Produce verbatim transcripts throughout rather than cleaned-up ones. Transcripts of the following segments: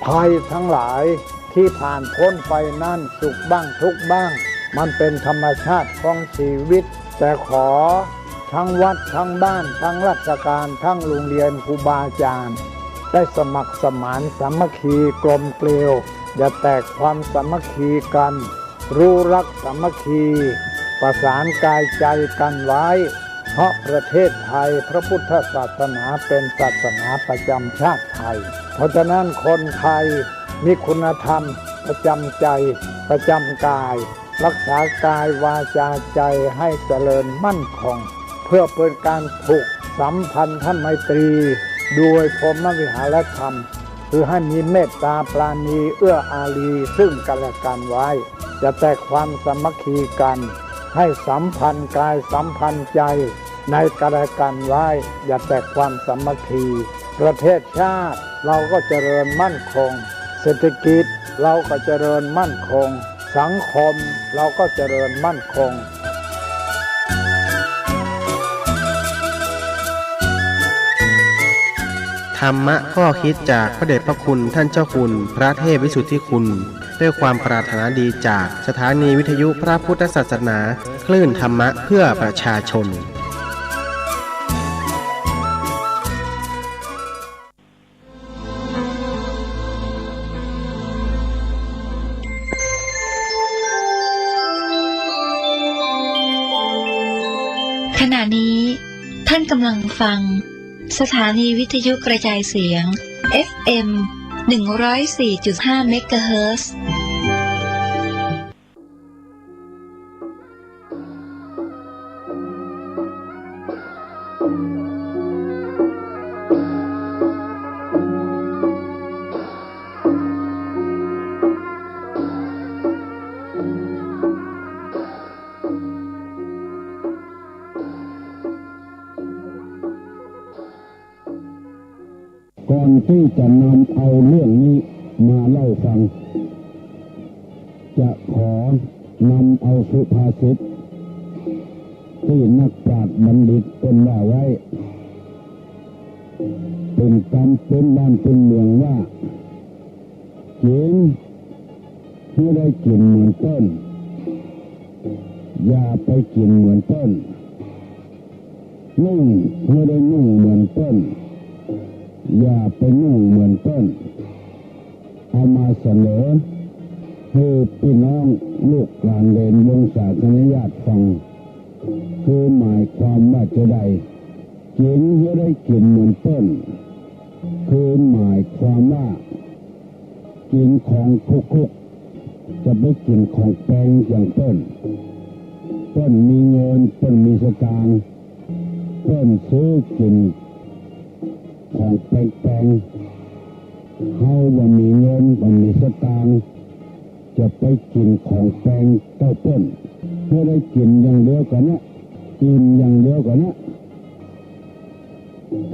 ภัยทั้งหลายตี้ผ่านป๊นไปนั้น สุขบ้างทุกข์บ้าง มันเป๋นธรรมชาติของชีวิต แต่ขอทั้งวัดทั้งบ้านทั้งราชการทั้งโรงเรียนครูบาอาจารย์ ได้สมัครสมานสามัคคีกลมเกลียว อย่าแตกความสามัคคีกั๋น รู้รักสามัคคี ประสานกายใจ๋กั๋นไว้ เพราะประเทศไทยพระพุทธศาสนาเป๋นศาสนาประจำชาติไทย เพราะฉะนั้นคนไทยมีคุณธรรมประจำใจ๋ประจำกาย รักษากายวาจาใจ๋ให้เจริญมั่นคง เพื่อเป๋นก๋านผูกสัมพันธไมตรีโดยพรหมวิหารธรรม คือให้มีเมตตาปราณีเอื้ออารีซึ่งกั๋นและกั๋นไว้ อย่าแตกความสามัคคีกั๋น ให้สัมพันธ์กายสัมพันธ์ใจ๋ในกั๋นและกั๋นไว้ อย่าแตกความสามัคคี ประเทศชาติเราก็เจริญมั่นคง เศรษฐกิจเราก็เจริญมั่นคง สังคมเราก็เจริญมั่นคง ธรรมะข้อคิดจากพระเดชพระคุณท่านเจ้าคุณพระเทพวิสุทธิคุณ ด้วยความปรารถนาดีจากสถานีวิทยุพระพุทธศาสนา คลื่นธรรมะเพื่อประชาชน ขณะนี้ท่านกำลังฟังสถานีวิทยุกระจายเสียง เอฟเอ็ม หนึ่งร้อยสี่จุดห้า เมกะเฮิรตซ์ ก่อนตี้จะนำเอาเรื่องนี้มาเล่าฟัง จะขอนำเอาสุภาษิตตี้นักปราชญ์บัณฑิตเปิ้นว่าไว้ เป๋นกำเป๋นบ้านเป๋นเมืองว่า กิ๋นหื้อได้กิ๋นเหมือนเปิ้น อย่าไปกิ๋นเหมือนเปิ้น นุ่งหื้อได้นุ่งเหมือนเปิ้น อย่าไปนุ่งเหมือนเปิ้น เอามาเสนอหื้อปี้น้องลูกหลานเหลนวงศาคณะญาติฟัง คือหมายความว่าจะใด กิ๋นหื้อได้กิ๋นเหมือนเปิ้น คือหมายความว่า กิ๋นของคลุกๆ จะไปกิ๋นของแปงอย่างเปิ้น เปิ้นมีเงิน เปิ้นมีสตางค์ เปิ้นซื้อกิ๋นของแปงๆ เฮาบ่มีเงิน บ่มีสตางค์ จะไปกิ๋นของแปงเต้าเปิ้น หื้อได้กิ๋นอย่างเดียวกั๋นนะ อิ่มอย่างเดียวกั๋นนะ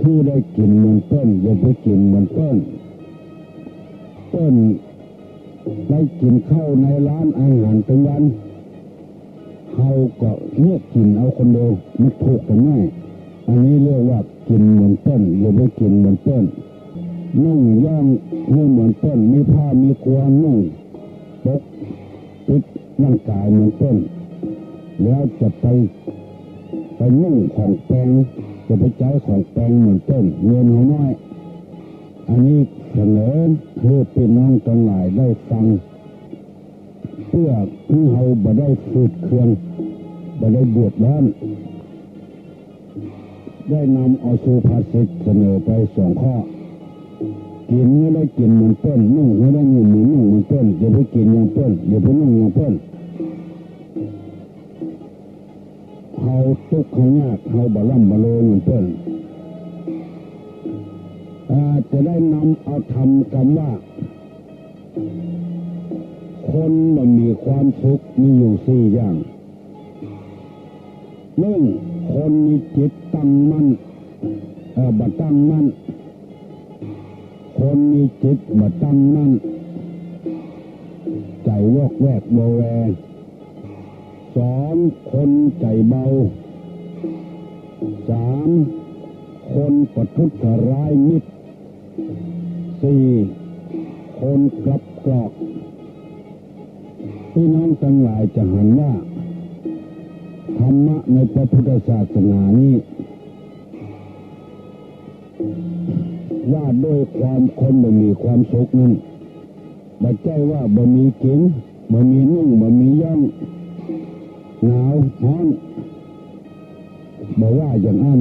คือได้กิ๋นเหมือนเปิ้น อย่าไปกิ๋นเหมือนเปิ้น เปิ้นไปกิ๋นข้าวในร้านอาหารตึงวัน เฮาก็เยียะกิ๋นเอาคนเดียว มันถูกกั๋นไหม อันนี้เรียกว่ากิ๋นเหมือนเปิ้น อย่าไปกิ๋นเหมือนเปิ้น นุ่งย่องหื้อเหมือนเปิ้น มีผ้ามีครัวนุ่ง ปกปิดร่างกายเหมือนเปิ้น แล้วจะไป ไปนุ่งของแปง จะไปใจ๊ของแปงเหมือนเปิ้น เงินเฮาน้อย อันนี้เสนอหื้อปี้น้องตังหลายได้ฟัง เปื้อหื้อเฮาบ่ได้ฝืดเคือง บ่ได้เดือดร้อน ได้นำเอาสุภาษิตเสนอไปสองข้อ กิ๋นหื้อได้กิ๋นเหมือนเปิ้น นุ่งหื้อได้นุ่งเหมือน นุ่งเหมือนเปิ้น อย่าไปกิ๋นอย่างเปิ้น อย่าไปนุ่งอย่างเปิ้น เฮาตุ๊กข์เฮายาก เฮาบ่ร่ำบ่รวยเหมือนเปิ้น อ่า จะได้นำเอาธรรมกำว่า คนบ่มีความสุขมีอยู่สี่อย่าง นึ่ง คนมีจิตตั้งมั่น เอ่อ บ่ตั้งมั่น คนมีจิตบ่ตั้งมั่น ใจ๋วอกแวกวัวแว สอง คนใจ๋เบา สาม คนประทุษร้ายมิตร สี่ คนกลับกรอก พี่น้องตังหลายจะหันว่า ธรรมะในพระพุทธศาสนานี้ ว่าด้วยความคนบ่มีความสุขนั้น บ่ใจ้ว่าบ่มีกิ๋น บ่มีนุ่ง บ่มีย้อง หนาวฮ้อน บ่ว่าอย่างอั้น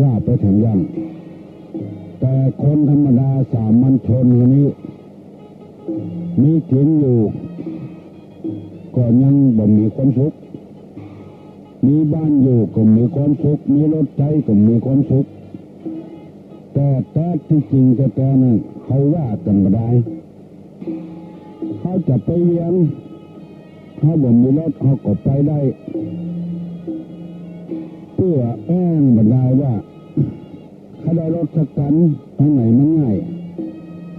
ว่าไปแถมยัง แต่คนธรรมดาสามัญชนคนนี้ มีกิ๋นอยู่ ก็ยังบ่มีความสุข มีบ้านอยู่ก็มีความสุข มีรถใจ๊ก็มีความสุข แต่แต๊ตี้จริงแต๊ๆ นั้น เขาว่ากั๋นบ่ดาย เขาจะไปเวียง เขาบ่มีรถ เขาก็ไปได้ เปื้อแอ้งบ่ดายว่า เขาได้รถสักคัน อันไหนมันง่าย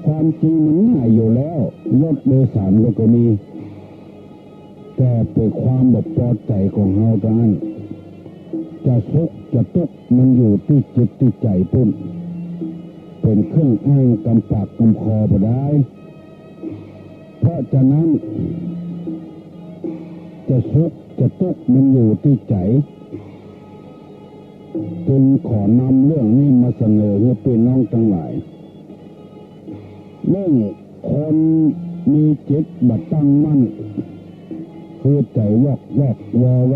ความจริงมันง่ายอยู่แล้ว รถโดยสารก็มี แต่เปื้อความบ่ปอใจ๋ของเฮาเต้านั้น จะสุขจะตุ๊กข์มันอยู่ตี้จิตตี้ใจ๋ปู้น เป๋นเครื่องอ้างกำปากกำคอบ่ดาย เพราะฉะนั้น จะสุขจะตุ๊กข์มันอยู่ตี้ใจ๋ จึงขอนำเรื่องนี้มาเสนอหื้อพี่น้องตังหลาย เรื่องคนมีจิตบ่ตั้งมั่น คือใจ๋วอกแวกวอแว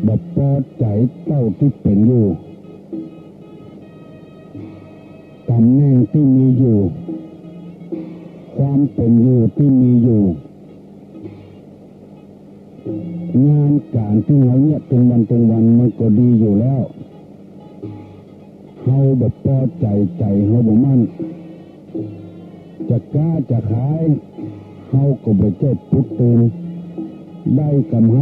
บ่ปอใจ๋เต้าตี้เป๋นอยู่ ต๋ำแหน่งตี้มีอยู่ ความเป๋นอยู่ตี้มีอยู่ งานก๋านตี้เฮาเยียะตึงวันตึงวันมันก็ดีอยู่แล้ว เฮาบ่ปอใจ๋ ใจ๋เฮาบ่มั่น จะก๊าจะขาย เฮาก็บ่ใจ้ปุ๊ดตื่น ได้กำไร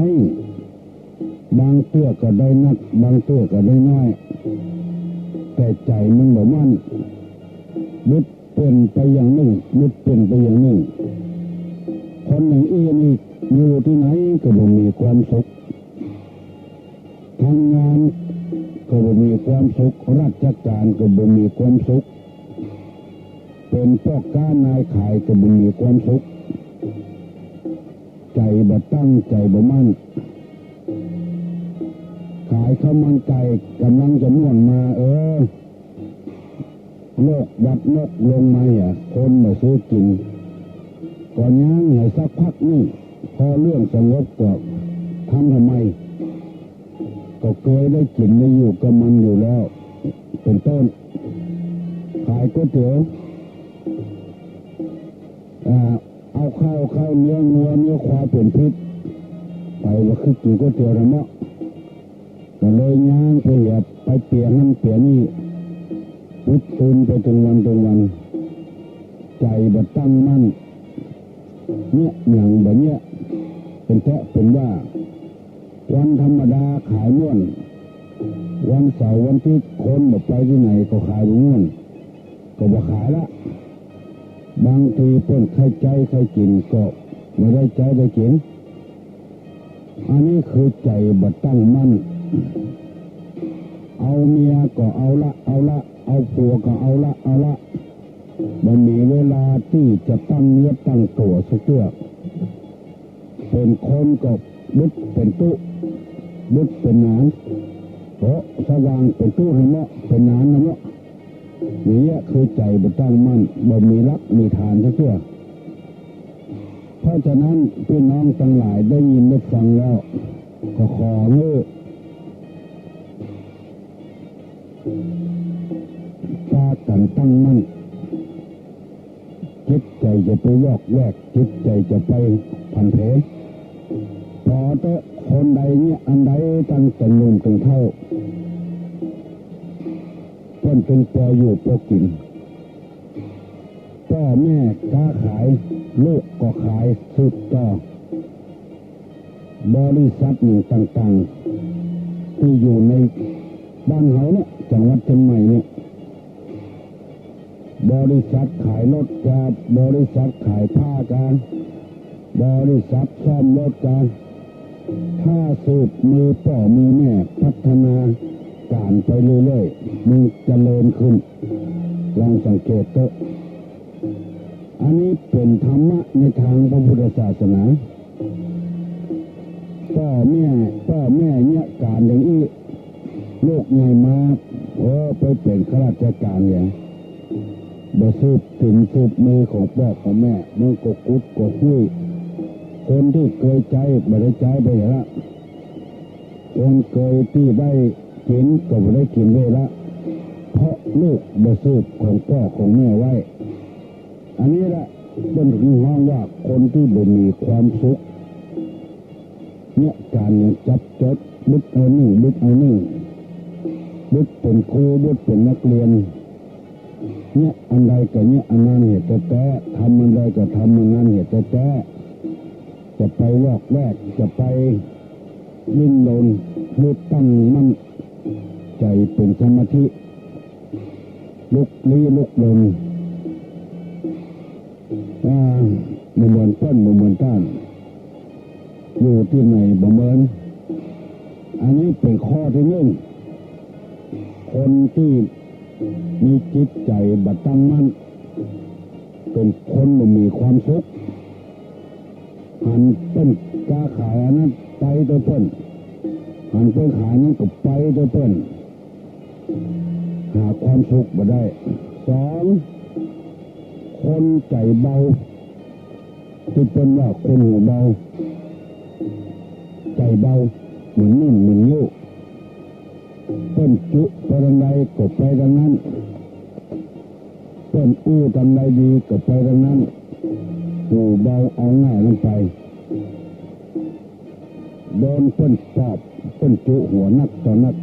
บางเตื้อก็ได้นัก บางเตื้อก็ได้น้อย แต่ใจ๋มันบ่มั่น บึดเป๋นไปอย่างนึ่ง บึดเป๋นไปอย่างนึ่ง คนอย่างอี้นี่อยู่ตี้ไหนก็บ่มีความสุข ทำงานก็บ่มีความสุข ราชก๋านก็บ่มีความสุข เป๋นป้อก๊านายขายก็บ่มีความสุข ใจ๋บ่ตั้ง ใจ๋บ่มั่น ขายข้าวมันไก่ก๋ำลังจะม่วนมา เออ โรคหวัดนกลงมาเหีย คนบ่ซื้อกิ๋น ก็ยั้งหื้อสักพักนึ่ง พอเรื่องสงบก็ทำทำไม ก็เกยได้กิ๋นได้อยู่กับมันอยู่แล้ว เป๋นต้น ขายก๋วยเตี๋ยว อ่า เอาข้าว ข้าวเนื้องัวเนื้อควายเป๋นพิษ ไปบ่คือกิ๋นก๋วยเตี๋ยวแหละเนาะ ก็เลยยั้งไปเหีย ไปเปียหั้นเปียนี่ ปุ๊ดตื่นไปตึงวันตึงวัน ใจ๋บ่ตั้งมั่น เยียะหยังบ่เยียะ เป๋นแต๊เป๋นว่า วันธรรมดาขายม่วน วันเสาร์วันอาทิตย์คนบ่ไปตี้ไหนก็ขายบ่ม่วน ก็บ่ขายละ บางทีเปิ้นใค่ใจ๊ใค่กิ๋นก็บ่ได้ใจ๊ได้กิ๋น อันนี้คือใจ๋บ่ตั้งมั่น เอาเมียก็เอาละเอาละ เอาผัวก็เอาละเอาละ บ่มีเวลาตี้จะตั้งเนื้อตั้งตั๋วสักเตื้อ เป๋นคนก็บึดเป๋นตุ๊ บึดเป๋นหนาน โห สว่างเป๋นตุ๊หั้นเนาะ เป๋นหนานหั้นเนาะ อย่างเงี้ยคือใจ๋บ่ตั้งมั่น บ่มีหลักมีฐานสักเตื้อ เพราะฉะนั้นพี่น้องตังหลายได้ยินได้ฟังแล้ว ก็ขอหื้อ ปากั๋นตั้งมั่น จิตใจ๋จะไปวอกแวก จิตใจ๋จะไปผันเผ ปอเต๊อะ คนใดเยียะอันใดตั้งแต่หนุ่มเถิงเฒ่า เปิ้นตึงปออยู่ปอกิ๋น ป้อแม่ก๊าขาย ลูกก็ขายสืบต่อ บริษัทหนึ่งต่างๆ ตี้อยู่ในบ้านเฮาเนี่ย จังหวัดเจียงใหม่เนี่ย บริษัทขายรถกา บริษัทขายผ้ากา บริษัทซ่อมรถกา ถ้าสืบมือป้อมือแม่พัฒนาก๋านไปเรื่อยๆ มันเจริญขึ้น ลองสังเกตเต๊อะ อันนี้เป๋นธรรมะในตางพระพุทธศาสนา ป้อแม่ ป้อแม่เยียะก๋านอย่างอี้ ลูกใหญ่มา เออ ไปเป๋นข้าราชก๋านอย่าง บ่สืบตี๋นสืบมือของป้อของแม่ มันก็กุดก็คุ้ย คนตี้เกยใจ๊ บ่ได้ใจ๊ไปละ คนเกยตี้ได้กิ๋นก็บ่ได้กิ๋นได้ละ เพราะลูกบ่สืบของป้อของแม่ไว้ อันนี้แหละเปิ้นฮ้องว่าคนตี้บ่มีความสุข เยียะก๋านอย่างจับจด บึดเอานึ่ง บึดเอานึ่ง บึดเป๋นครู บึดเป๋นนักเรียน เยียะอันใดก็เยียะอันนั้นเหียแต๊ๆ ทำอันใดก็ทำอันนั้นเหียแต๊ๆ จะไปวอกแวก จะไปดิ้นรน หื้อตั้งมั่นใจ๋เป๋นสมาธิ ลุกลี้ลุกลน อ่า บ่เหมือนเปิ้น บ่เหมือนต้าน อยู่ตี้ไหนบ่เหมือน อันนี้เป๋นข้อตี้นึ่ง คนตี้มีจิตใจ๋บ่ตั้งมั่น เป๋นคนบ่มีความสุข หันเปิ้นก๊าขายอันนั้นไปตวยเปิ้น หันเปิ้นขายอันนั้นก็ไปตวยเปิ้น หาความสุขบ่ได้ สอง คนใจ๋เบา ตี้เปิ้นว่าคนหูเบา ใจ๋เบา เหมือนนุ่นเหมือนงิ้ว เปิ้นจุไปตางใดก็ไปตางนั้น เปิ้นอู้ตางใดดีก็ไปตางนั้น หูเบาเอาง่ายลงไป โดนเปิ้นปอบ เปิ้นจุหัวนักต่อนัก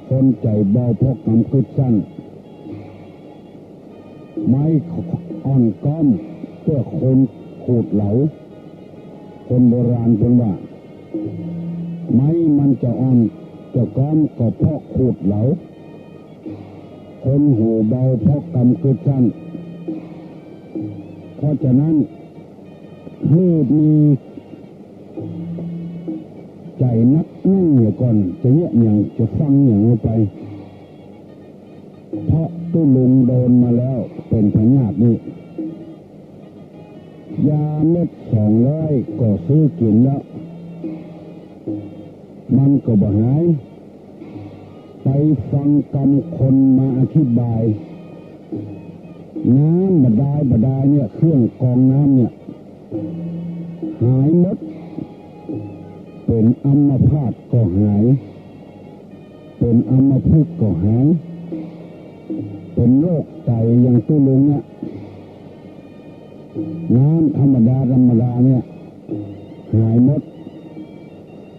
คนใจ๋เบาเพราะกำกึ๊ดสั้น ไม้อ่อนก๊อมเปื้อคนขูดเหลา คนโบราณเปิ้นว่า ไม้มันจะอ่อนจะก๊อมก็เพราะขูดเหลา คนหูเบาเพราะกำกึ๊ดสั้น เพราะฉะนั้น หื้อมีใจ๋นักแน่นเหียก่อน จะเยียะหยัง จะฟังหยังลงไป เพราะตุ๊ลุงโดนมาแล้ว เป๋นพยาธินี่ ยาเม็ดสองร้อยก็ซื้อกิ๋นแล้ว มันก็บ่หาย ไปฟังกำคนมาอธิบาย น้ำบาดาลบาดาลเนี่ย เครื่องกรองน้ำเนี่ย หายหมด เป๋นอัมพาตก็หาย เป๋นอัมพฤกษ์ก็หาย เป๋นโรคไตอย่างตุ๊ลุงเนี่ย น้ำธรรมดาธรรมดาเนี่ย หายหมด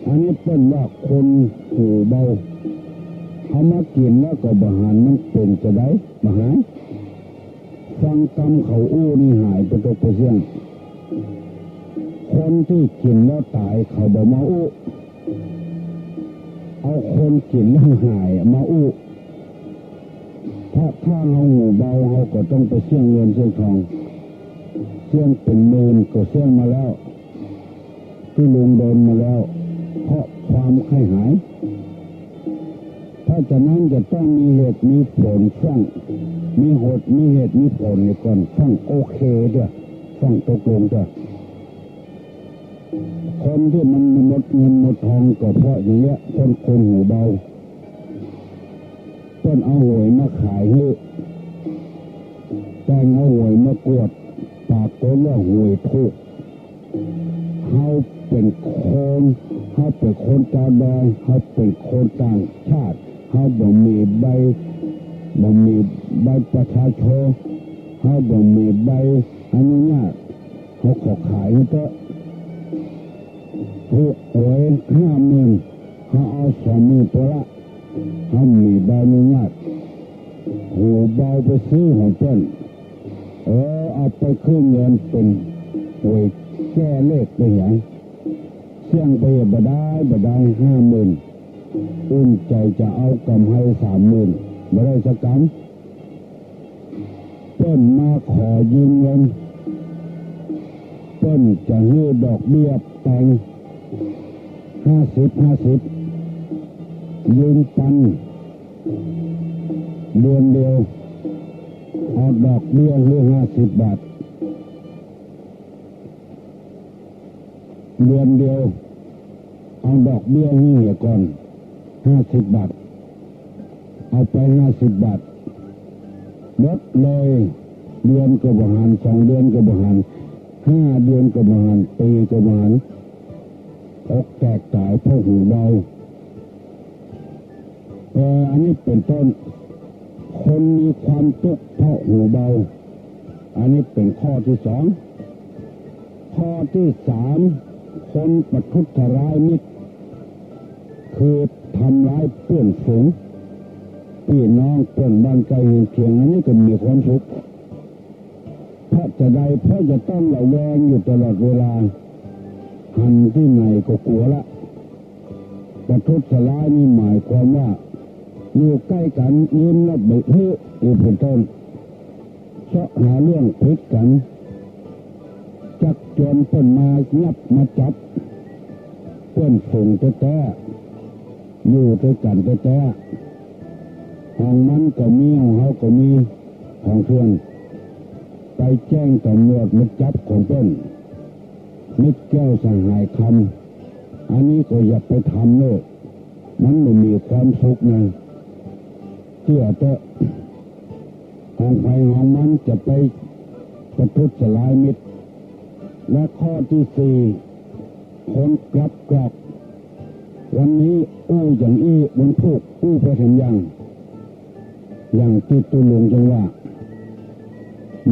อันนี้เปิ้นว่าคนหูเบา เอามากิ๋นแล้วก็บ่หันมันเป๋นจาใด บ่หาย ฟังกำเขาอู้นี่หายไปตกไปเสี้ยง คนตี้กิ๋นแล้วต๋ายเขาบ่มาอู้ เอาคนกิ๋นแล้วหายมาอู้ เพราะถ้าเฮาหูเบาเฮาก็ต้องไปเสี้ยงเงินเสี้ยงทอง เสี้ยงเป๋นหมื่นก็เสี้ยงมาแล้ว ตุ๊ลุงโดนมาแล้ว เพราะความใค่หาย เพราะฉะนั้นจะต้องมีเหตุมีผลฟั่ง มีเหตุ มีเหตุมีผลนี่ก่อนฟั่งโอเคเต๊อะ ฟั่งตกลงเต๊อะ คนตี้มันหมดเงินหมดทองก็เพราะอย่างเนี้ย คน คนหูเบา เปิ้นเอาหวยมาขายหื้อ แต่งเอาหวยมากวด ปรากฏว่าหวยถูก เฮาเป๋นคน เฮาเป๋นคนต๋าวดอย เฮาเป๋นคนต่างชาติ เฮาบ่มีใบ บ่มีใบประชาชน เฮาบ่มีใบอนุญาต เฮาขอขายหื้อเต๊อะ ถูกหวยห้าหมื่น เฮาเอาสองหมื่นปอละ เฮามีใบอนุญาต หูเบาไปซื้อของเปิ้น เออ เอาไปขึ้นเงินเป๋นหวยแก้เลขไปหยัง เสี้ยงไปบ่ดาย บ่ดายห้าหมื่น อุ่นใจ๋จะเอาก๋ำไรสามหมื่น บ่ได้สักก๋ำ เปิ้นมาขอยืมเงิน เปิ้นจะหื้อดอกเบี้ยแปง ห้าสิบ ห้าสิบ ยืมปัน เดือนเดียว เอาดอกเบี้ยหื้อห้าสิบบาท เดือนเดียว เอาดอกเบี้ยหื้อเหียก่อน ห้าสิบบาท เอาไปห้าสิบบาท หมดเลย เดือนก็บ่หัน สองเดือนก็บ่หัน ห้าเดือนก็บ่หัน ปีก็บ่หัน อกแตกต๋ายเพราะหูเบา เอ่อ อันนี้เป๋นต้น คนมีความตุ๊กข์เพราะหูเบา อันนี้เป๋นข้อตี้สอง ข้อตี้สาม คนประทุษร้ายมิตร คือทำร้ายเปื้อนฝูง ปี้น้องเปื้อนบ้านใก้เฮือนเคียง อันนี้ก็มีความสุข เพราะจะใด เพราะจะต้องระแวงอยู่ตลอดเวลา หันตี้ไหนก็กั๋วละ ประทุษร้ายนี่หมายความว่า อยู่ใก้กั๋น ยืมแล้วบ่หื้อ อีกเป๋นต้น เซาะหาเรื่องผิดกั๋น จักจวนเปิ้นมายับมาจับ เปื้อนฝูงแต๊ๆ อยู่ตวยกั๋นแต๊ๆ ของมันก็มี ของเฮาก็มี ของเพื่อน ไปแจ้งตำรวจมาจับของเปิ้น มิตรแก้วสหายคำ อันนี้ก็อย่าไปทำเน่อ มันบ่มีความสุขนะ เจื้อเต๊อะ ของใผของมันจะไปประทุษร้ายมิตร และข้อตี้สี่ คนกลับกรอก วันนี้อู้อย่างอี้ วันพูกอู้ไปแถมยัง อย่างตี้ตุ๊ลุงจังว่า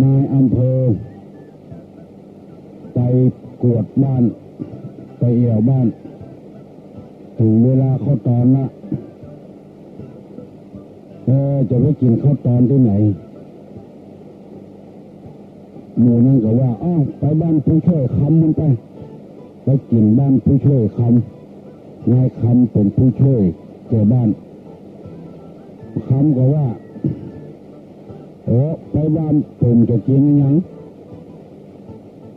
นายอำเภอ ไปกวดบ้าน ไปแอ่วบ้าน เถิงเวลาข้าวตอนละ เออ จะไปกิ๋นข้าวตอนตี้ไหน หมู่นั้นก็ว่า อ้าว ไปบ้านผู้ช่วยคำมันไป ไปกิ๋นบ้านผู้ช่วยคำ นายคำเป๋นผู้ช่วยแก่บ้าน คำก็ว่า โอ้ ไปบ้านผมจะกิ๋นอะหยัง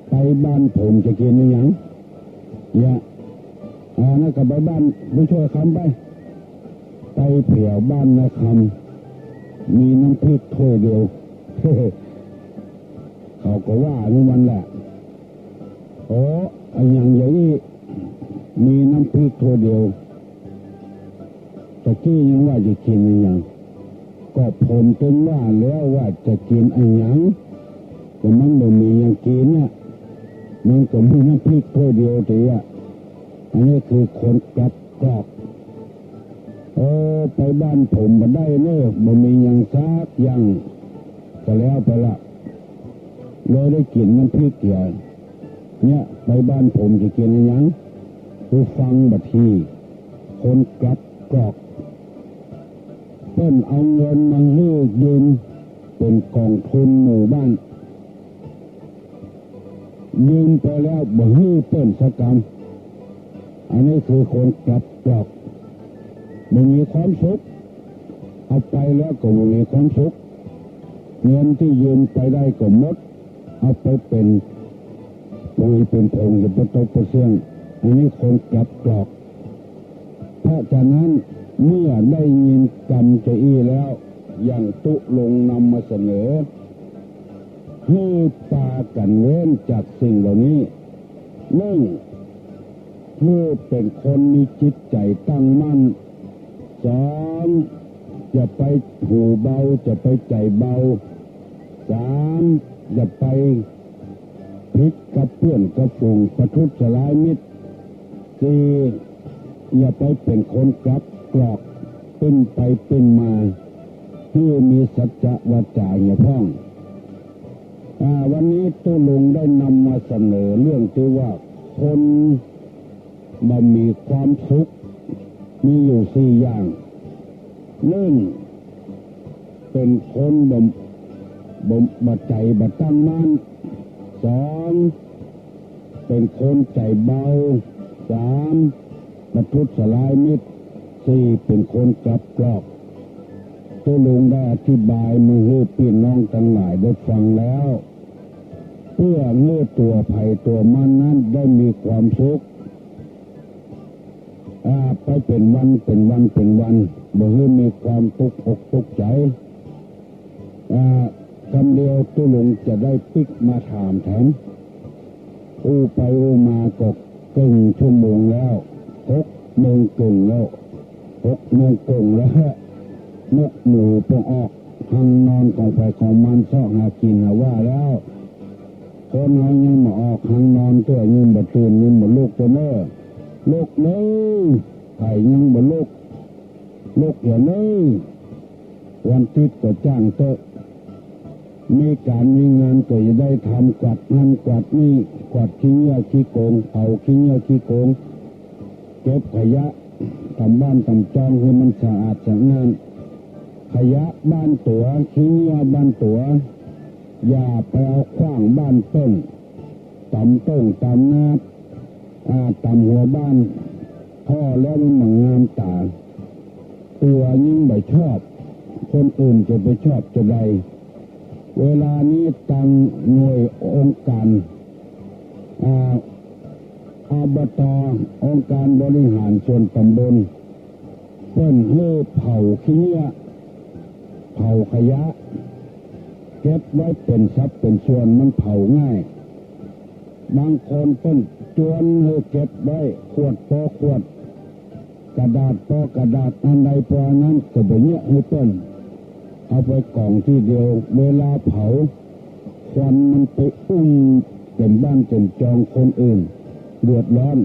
ไปบ้านผมจะกิ๋นอะหยัง เนี่ย อ่า นั้นก็ไปบ้านผู้ช่วยคำไป ไปแผวบ้านนายคำ มีน้ำพริกถ้วยเดียว เขาก็ว่าอย่างนั้นแหละ โอ้ อะหยังอย่างอี้ มีน้ำพริกถ้วยเดียว ตะกี้ยังว่าจะกิ๋นอะหยัง ก็ผมตึงว่าแล้วว่าจะกิ๋นอะหยัง ก็มันบ่มีหยังกิ๋นน่ะ มันก็มีน้ำพริกถ้วยเดียวเตียะ อันนี้คือคนกลับกรอก เออ ไปบ้านผมบ่ได้เน่อ บ่มีหยังสักอย่าง ก็แล้วไปละ เลยได้กิ๋นน้ำพริกเหีย เนี่ย ไปบ้านผมจะกิ๋นอะหยัง ผู้ฟังบัดนี้ คนกลับกรอก เปิ้นเอาเงินมาหื้อยืม เป๋นก๋องทุนหมู่บ้าน ยืมไปแล้วบ่หื้อเปิ้นสักกำ อันนี้คือคนกลับกรอก บ่มีความสุข เอาไปแล้วก็บ่มีความสุข เงินตี้ยืมไปได้ก็หมด เอาไปเป๋นปุ๋ยเป๋นผง จะไปตกไปเสี้ยง อันนี้คนกลับกรอก เพราะฉะนั้นเมื่อได้ยินกำจะอี้แล้ว อย่างตุ๊ลุงนำมาเสนอ หื้อปากั๋นเว้นจากสิ่งเหล่านี้ นึ่ง หื้อเป๋นคนมีจิตใจ๋ตั้งมั่น สอง อย่าไปหูเบา อย่าไปใจ๋เบา สาม อย่าไปผิดกับเปื้อนกับฝูง ประทุษร้ายมิตร สี่ อย่าไปเป๋นคนกลับกรอก ปิ้นไปปิ้นมา หื้อมีสัจจะวาจ๋าเหียพ่อง อ่า วันนี้ตุ๊ลุงได้นำมาเสนอเรื่องตี้ว่าคนบ่มีความสุข มีอยู่สี่อย่าง นึ่ง เป๋นคนบ่ บ่ บ่ใจ๋บ่ตั้งมั่น สอง เป๋นคนใจ๋เบา สาม ประทุษร้ายมิตร สี่ เป๋นคนกลับกรอก ตุ๊ลุงได้อธิบายมาหื้อปี้น้องตังหลายได้ฟังแล้ว เปื้อหื้อตั๋วใผตั๋วมันนั้นได้มีความสุข อ่า ไปเป๋นวัน เป๋นวัน เป๋นวัน บ่หื้อมีความตุ๊กอกตุ๊กใจ๋ อ่า กำเดียวตุ๊ลุงจะได้ปิ๊กมาถามแถม อู้ไปอู้มาก็เกิ่งชั่วโมงแล้ว หกโมงเกิ่งแล้ว หกโมงเกิ่งแล้ว นกหนูปองออกฮังนอนของใผของมันเซาะหากิ๋นหาว่าแล้ว คนเฮายังบ่ออกฮังนอน ตั๋วยังบ่ตื่นยังบ่ลุก เต้อเน่อ ลุกเน่อ ใผยังบ่ลุก ลุกเหียเน่อ วันติ๊ดก็จ้างเต๊อะ มีก๋านมีงานก็จะได้ทำ กวาดหั้นกวาดนี่ กวาดขี้เยื่อขี้โกง เผาขี้เยื่อขี้โกง เก็บขยะต๋ามบ้านต๋ามจองหื้อมันสะอาดสะอ้าน ขยะบ้านตั๋ว ขี้เยื่อบ้านตั๋ว อย่าไปเอาขว้างบ้านเปิ้น ต๋ามต้งต๋ามนา อ่า ต๋ามหัวบ้าน ผ่อแล้วมันบ่งามต๋า ตั๋วยิ่งบ่ชอบ คนอื่นจะไปชอบจาใด เวลานี้ตังหน่วยองค์ก๋าน อ่า อบต. องค์ก๋านบริหารส่วนต๋ำบล เปิ้นหื้อเผาขี้เยื่อ เผาขยะ เก็บไว้เป๋นสัดเป๋นส่วน มันเผาง่าย บางคนเปิ้นจวนหื้อเก็บไว้ ขวดปอขวด กระดาษปอกระดาษ อันใดปออันนั้นก็บ่เยียะหื้อเปิ้น เอาไปก๋องตี้เดียว เวลาเผา ควันมันไปอุ้มเต็มบ้านเต็มจอง คนอื่นเดือดร้อน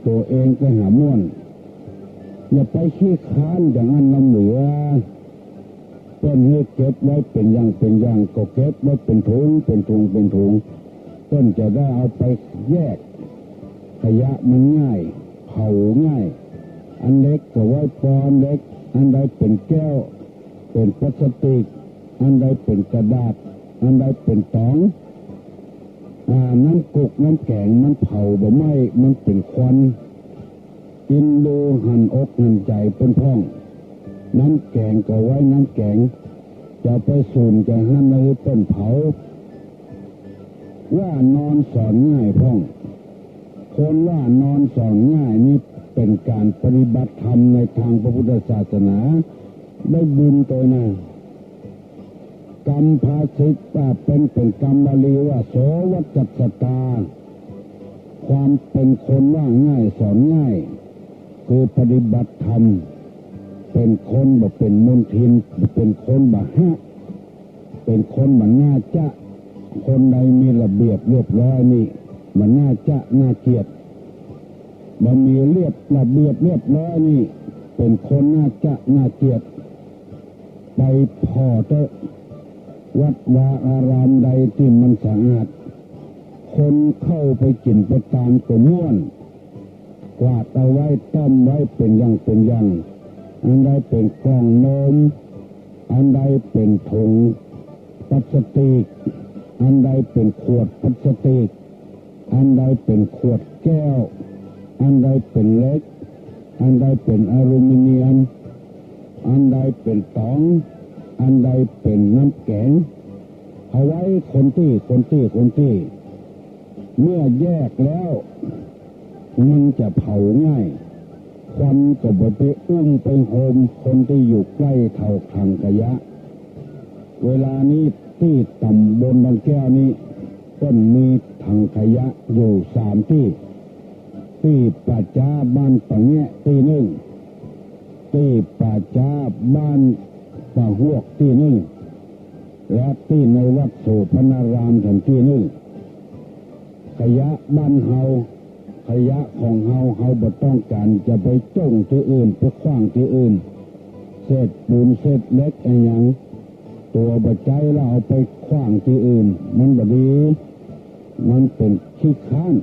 ตั๋วเองก็หาม่วน อย่าไปขี้ค้านอย่างอั้นลำเหลือ เปิ้นหื้อเก็บไว้เป๋นอย่างเป๋นอย่าง ก็เก็บไว้เป๋นถุงเป๋นถุงเป๋นถุง เปิ้นจะได้เอาไปแยก ขยะมันง่าย เผาง่าย อันเล็กก็ไว้ปออันเล็ก อันใดเป๋นแก้ว เป๋นพลาสติก อันใดเป๋นกระดาษ อันใดเป๋นต๋อง อ่า น้ำกุกน้ำแก๋ง มันเผาบ่ไหม้ มันเป๋นควัน อินดูหันอกหันใจ๋เปิ้นพ่อง น้ำแก๋งก็ไว้น้ำแก๋ง จะไปสูญจะหั้นหื้อเปิ้นเผา ว่านอนสอนง่ายพ่อง คนว่านอนสอนง่ายนี้เป๋นก๋านปฏิบัติธรรมในตางพระพุทธศาสนา ได้บุญตวยนะ กำภาษิตว่าเป๋น เป๋นกำบาลีว่า โส วัจจัสสตา ความเป๋นคนว่าง่ายสอนง่าย คือปฏิบัติธรรม เป๋นคนบ่เป๋นมลทิน เป๋นคนบ่ฮะ เป๋นคนบ่น่าจะ คนใดมีระเบียบเรียบร้อยนี่ บ่น่าจะน่าเกลียด บ่มีเรียบ ระเบียบเรียบร้อยนี่ เป๋นคนน่าจะน่าเกลียด ไปผ่อเต๊อะ วัดวาอารามใดตี้มันสะอาด คนเข้าไปกิ๋นไปตานก็ม่วน กวาดเอาไว้ ต้อมไว้เป๋นอย่างเป๋นอย่าง อันใดเป๋นกล่องนม อันใดเป๋นถุงพลาสติก อันใดเป๋นขวดพลาสติก อันใดเป๋นขวดแก้ว อันใดเป๋นเหล็ก อันใดเป๋นอลูมิเนียม อันใดเป๋นต๋อง อันใดเป๋นน้ำแก๋ง เอาไว้คนตี้ คนตี้ คนตี้ เมื่อแยกแล้ว มันจะเผาง่าย ควันก็บ่ไปอุ้มไปโหมคนตี้อยู่ใก้เต้าถังขยะ เวลานี้ตี้ต๋ำบลดอนแก้วนี้ เปิ้นมีถังขยะอยู่สามตี้ ตี้ป่าจ๊าบ้านป่าแงะตี้นึ่ง ตี้ป่าจ๊าบ้านป่าฮวกตี้นึ่ง และตี้ในวัดโสภณารามแถมตี้นึ่ง ขยะบ้านเฮา ขยะของเฮา เฮาบ่ต้องก๋านจะไปจ้งตี้อื่น ไปขว้างตี้อื่น เศษปูนเศษเหล็กอะหยัง ตั๋วบ่ใจ๊แล้วเอาไปขว้างตี้อื่น มันบ่ดี มันเป๋นขี้ค้าน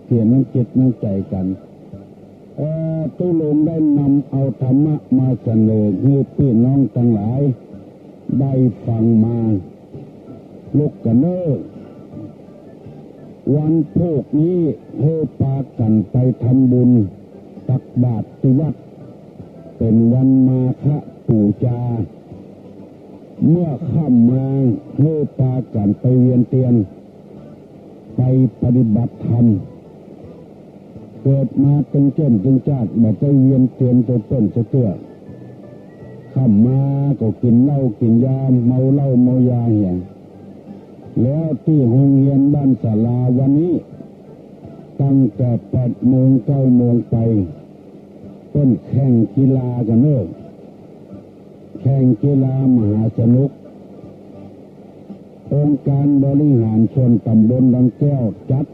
เสียน้ำจิตน้ำใจ๋กั๋น เอ่อ ตุ๊ลุงได้นำเอาธรรมะมาเสนอหื้อปี้น้องตังหลายได้ฟังมา ลุกกั๋นเน่อ วันพูกนี้หื้อปากั๋นไปทำบุญตักบาตรตี้วัด เป๋นวันมาฆปู๋จา เมื่อค่ำมาหื้อปากั๋นไปเวียนเตียน ไปปฏิบัติธรรม เกิดมาตึงเจ้นตึงจ๊าด บ่ได้เวียนเตียนโตเปิ้นสักเตื้อ ค่ำมาก็กิ๋นเหล้ากิ๋นยา เมาเหล้าเมายาเหีย แล้วตี้โฮงเฮียนบ้านศาลาวันนี้ ตั้งแต่แปดโมงเก้าโมงไป เปิ้นแข่งกีฬากั๋นเน่อ แข่งกีฬามหาสนุก องค์การบริหารส่วนต๋ำบลดอนแก้วจัด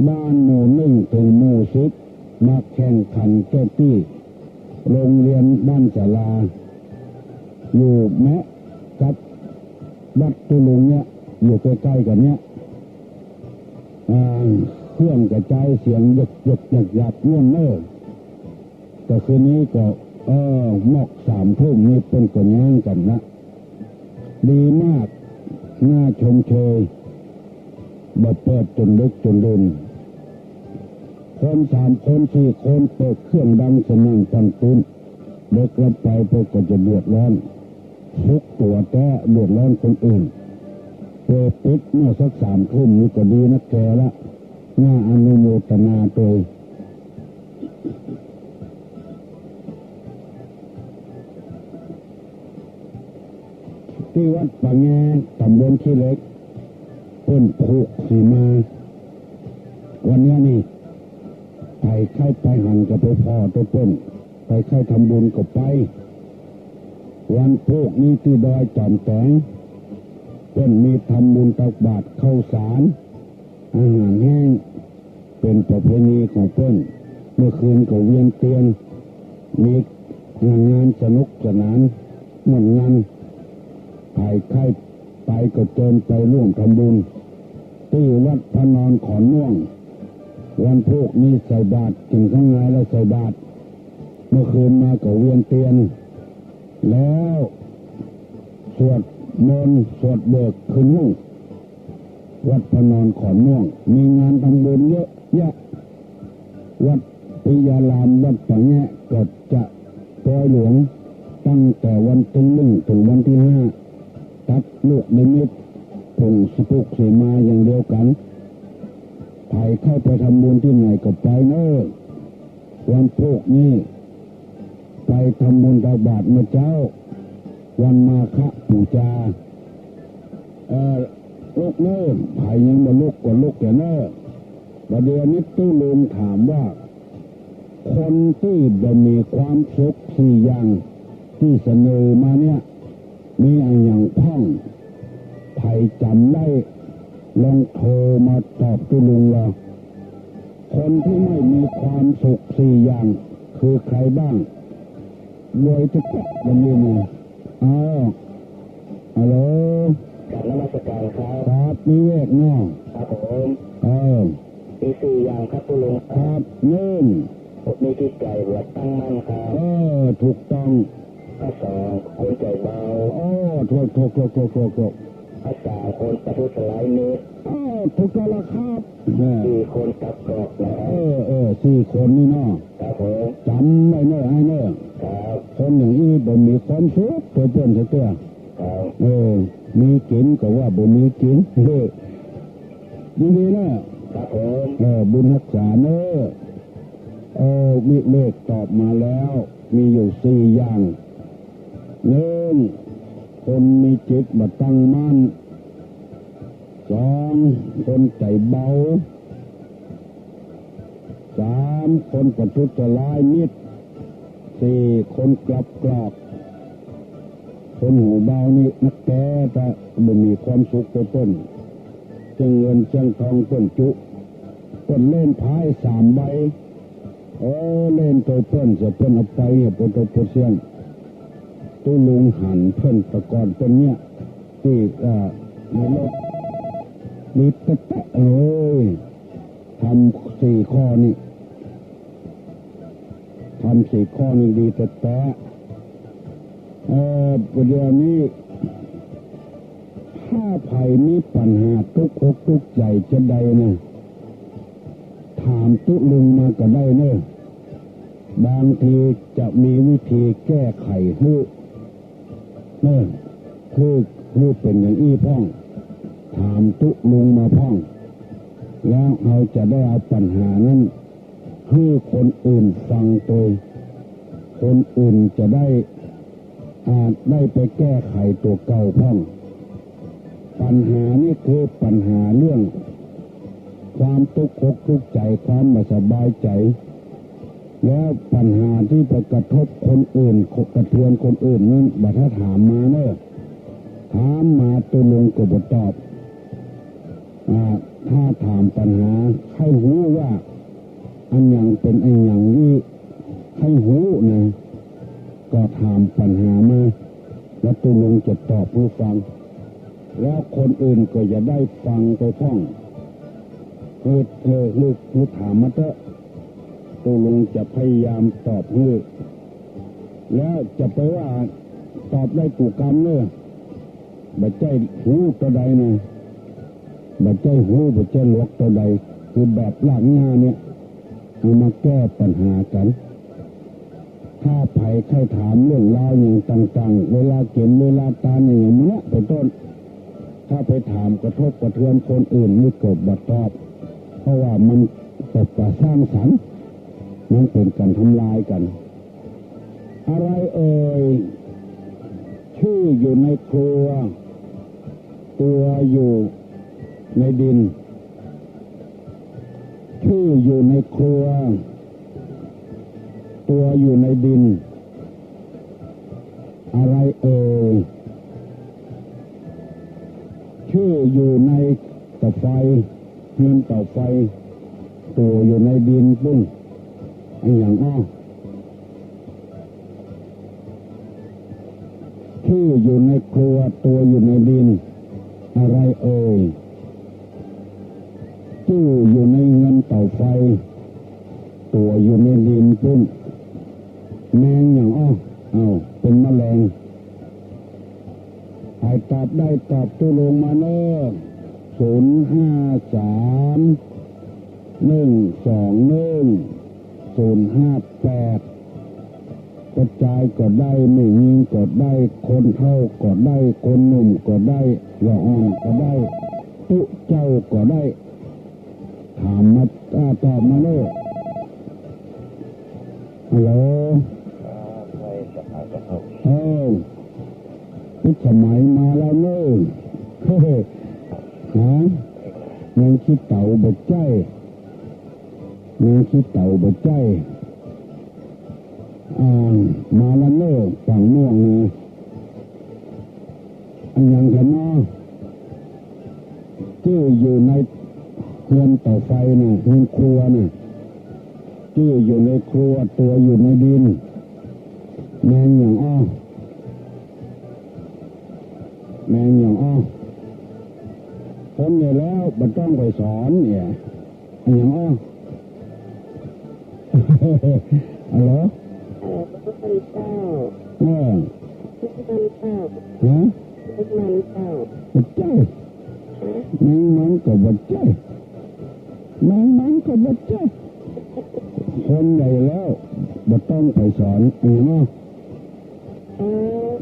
บ้านหมู่นึ่งเถิงหมู่สิบ มาแข่งขันแก้ตี้โฮงเฮียนบ้านศาลา อยู่แมะกับวัดตุ๊ลุงเนี่ย อยู่ใก้ๆ กั๋นเนี่ย อ่า เครื่องกระจายเสียงหยกๆ หยักๆ ม่วนเน่อ แต่คืนนี้ก็ เออ มอกสามทุ่มนี่เปิ้นก็แย้งกั๋นนะ ดีมาก น่าชมเชย บ่เปิดจ๋นดึกจ๋นดื่น คนสามคนสี่คนเปิดเครื่องดังสนั่นปันปื้น เด็กลับไปเปิ้นก็จะเดือดร้อน สุขตั๋วแต๊ เดือดร้อนคนอื่น เปิดปิดเมื่อสักสามทุ่มนี่ก็ดีนักแก่ละ น่าอนุโมทนาตวย ตี้วัดป่าแง ต๋ำบลขี้เหล็ก เปิ้นผูกสีมา วันเนี้ยนี่ ใผใค่ไปหันก็ไปผ่อตวยเปิ้น ใผใค่ทำบุญก็ไป วันผูกนี้ตี้ดอยจ๋อมแต๋ง เปิ้นมีทำบุญตักบาตรข้าวสาร อาหารแห้ง เป๋นประเพณีของเปิ้น เมื่อคืนก็เวียนเตียน มีงานสนุกสนานม่วนงัน ใผใค่ไปก็เจิญไปร่วมทำบุญ ตี้วัดพระนอนขอนม่วง วันผูกนี้ใส่บาตร กิ๋นข้าวงายแล้วใส่บาตร เมื่อคืนมาก็เวียนเตียน แล้วสวดมนต์สวดเบิกคืนห้อง วัดพระนอนขอนม่วง มีงานทำบุญเยอะแยะ วัดปิยาราม วัดป่าแงะก็จะปอยหลวง ตั้งแต่วันตี้นึ่งเถิงวันตี้ห้า ตัดลูกนิมิต ผงสปุกเสมาอย่างเดียวกั๋น ใผใค่ไปทำบุญตี้ไหนก็ไปเน่อ วันผูกนี้ ไปทำบุญตักบาตรเมื่อเจ๊า วันมาฆปู๋จา เอ่อ ลุกเน่อ ใผยังบ่ลุกก็ลุกแก่เน่อ บ่าเดี่ยวนี้ตุ๊ลุงถามว่า คนตี้บ่มีความสุขสี่อย่างตี้เสนอมาเนี่ย มีอะหยังพ่อง ใผจ๋ำได้ ลองโทรมาตอบตุ๊ลุงเน่อ คนตี้ไม่มีความสุขสี่อย่าง คือใครบ้าง โวยจะแตะวันนี้นะ อ้าว ฮัลโหล กราบนมัสการครับ ครับ วิเวกเนาะ ครับผม เออ มีสี่อย่างครับตุ๊ลุง ครับ นึ่ง มีจิตใจ๋บ่ตั้งมั่นครับ เออ ถูกต้อง ข้อสอง คนใจ๋เบา อ้อ ถูก ถูก ถูก ถูก ถูก ถูก ข้อสาม คนประทุษร้ายมิตร อ้อ ถูกต้องแล้วครับ เออ สี่ คนกลับกรอกนะครับ เออ เออ สี่คนนี่เนาะ ครับผม จ๋ำไว้เน่อ อ้ายเน่อ ครับ คนอย่างอี้บ่มีความสุข ตวยเปิ้นสักเตื้อ ครับ เออ มีกิ๋นก็ว่าบ่มีกิ๋น เออ ยินดีเน่อ ครับผม เออ บุญฮักษาเน่อ เออ วิเวกตอบมาแล้ว มีอยู่สี่อย่าง นึ่ง คนมีจิตบ่ตั้งมั่น สอง คนใจ๋เบา สาม คนประทุษร้ายมิตร สี่ คนกลับกรอก คนหูเบานี่นักแต๊ แต่บ่มีความสุขตวยเปิ้น เจื้องเงินเจื้องทองเปิ้นจุ เปิ้นเล่นไพ่สามใบ เออ เล่นตวยเปิ้นเสีย เปิ้นเอาไปเหีย เปิ้นตวยเปิ้นเสี้ยง ตุ๊ลุงหันเปิ้นแต่ก่อนเปิ้นเนี่ย ตี้ เอ่อ ในรถ ดีแต๊ๆ เอ้ย ทำสี่ข้อนี่ ทำสี่ข้อนี่ดีแต๊ๆ เอ่อ ประเดี๋ยวนี้ ถ้าใผมีปัญหาตุ๊กอกตุ๊กใจ๋จะใดนะ ถามตุ๊ลุงมาก็ได้เน่อ บางทีจะมีวิธีแก้ไขหื้อ เน่อ หื้อ หื้อเป๋นอย่างอี้พ่อง ถามตุ๊ลุงมาพ่อง แล้วเฮาจะได้เอาปัญหานั้น หื้อคนอื่นฟังตวย คนอื่นจะได้ อาจได้ไปแก้ไขตั๋วเก่าพ่อง ปัญหานี้คือปัญหาเรื่องความตุ๊กอกตุ๊กใจ๋ ความบ่สบายใจ๋ แล้วปัญหาตี้ไปกระทบคนอื่น กระเทือนคนอื่นนั้น บ่ถ้าถามมาเน่อ ถามมาตุ๊ลุงก็บ่ตอบ อ่า ถ้าถามปัญหา ใค่ฮู้ว่า อันหยังเป๋นอันหยังอี้ ใค่ฮู้นะ ก็ถามปัญหามา แล้วตุ๊ลุงจะตอบหื้อฟัง แล้วคนอื่นก็จะได้ฟังไปพ่อง หื้อ เออ หื้อ หื้อถามมาเต๊อะ ตุ๊ลุงจะพยายามตอบหื้อ แล้วจะไปว่าตอบได้กู้กำเน่อ บ่ใจ้ฮู้เต้าใดนะ บ่ใจ้ฮู้ บ่ใจ้หลวกเต้าใด คือแบบรากหญ้าเนี่ย เอามาแก้ปัญหากั๋น ถ้าใผใค่ถามเรื่องราวอย่างต่างๆ เวลากิ๋นเวลาตานอย่างเนี้ยเป๋นต้น ถ้าไปถามกระทบกระเทือนคนอื่นนี่ก็บ่ตอบ เพราะว่ามันบ่สร้างสรรค์ มันเป๋นก๋านทำลายกั๋น อะไรเอ่ย ชื่ออยู่ในครัว ตัวอยู่ในดิน ชื่ออยู่ในครัว ตัวอยู่ในดิน อะไรเอ่ย ชื่ออยู่ในเต๋าไฟ เฮือนเต๋าไฟ ตั๋วอยู่ในดินปุ้น อะหยังอ้อ ชื่ออยู่ในครัว ตั๋วอยู่ในดิน อะไรเอ่ย จื้ออยู่ในเฮือนเต๋าไฟ ตั๋วอยู่ในดินปุ้น แมงหยังอ้อ เอ้า เป๋นแมลง ใผตอบได้ตอบตุ๊ลุงมาเน่อ ศูนย์ห้าสาม หนึ่งสองหนึ่ง ศูนย์ห้าแปด ป้อจายก็ได้ แม่ญิงก็ได้ คนเฒ่าก็ได้ คนหนุ่มก็ได้ ละอ่อนก็ได้ ตุ๊เจ้าก็ได้ ถามมา อ่า ตอบมาเน่อ ฮัลโหล เออ พิสมัยมาแล้วเน่อ ฮะ แมงขี้เต๋าบ่ใจ้ แมงขี้เต๋าบ่ใจ้ อ่า มาแล้วเน่อ ฝั่งม่วงนะ อะหยังแหมเนาะ จื้ออยู่ในเฮือนเต๋าไฟน่ะ เฮือนครัวน่ะ จื้ออยู่ในครัว ตั๋วอยู่ในดิน แมงหยังอ้อ แมงหยังอ้อ คนใหญ่แล้วบ่ต้องไปสอนเนี่ย อะหยังอ้อ ฮัลโหล เออ พระคุณเจ้า เออ พระคุณเจ้า ฮะ พระคุณเจ้า บ่ใจ้ แมงมันก็บ่ใจ้ แมงมันก็บ่ใจ้ คนใหญ่แล้วบ่ต้องไปสอน อะหยังอ้อ เออ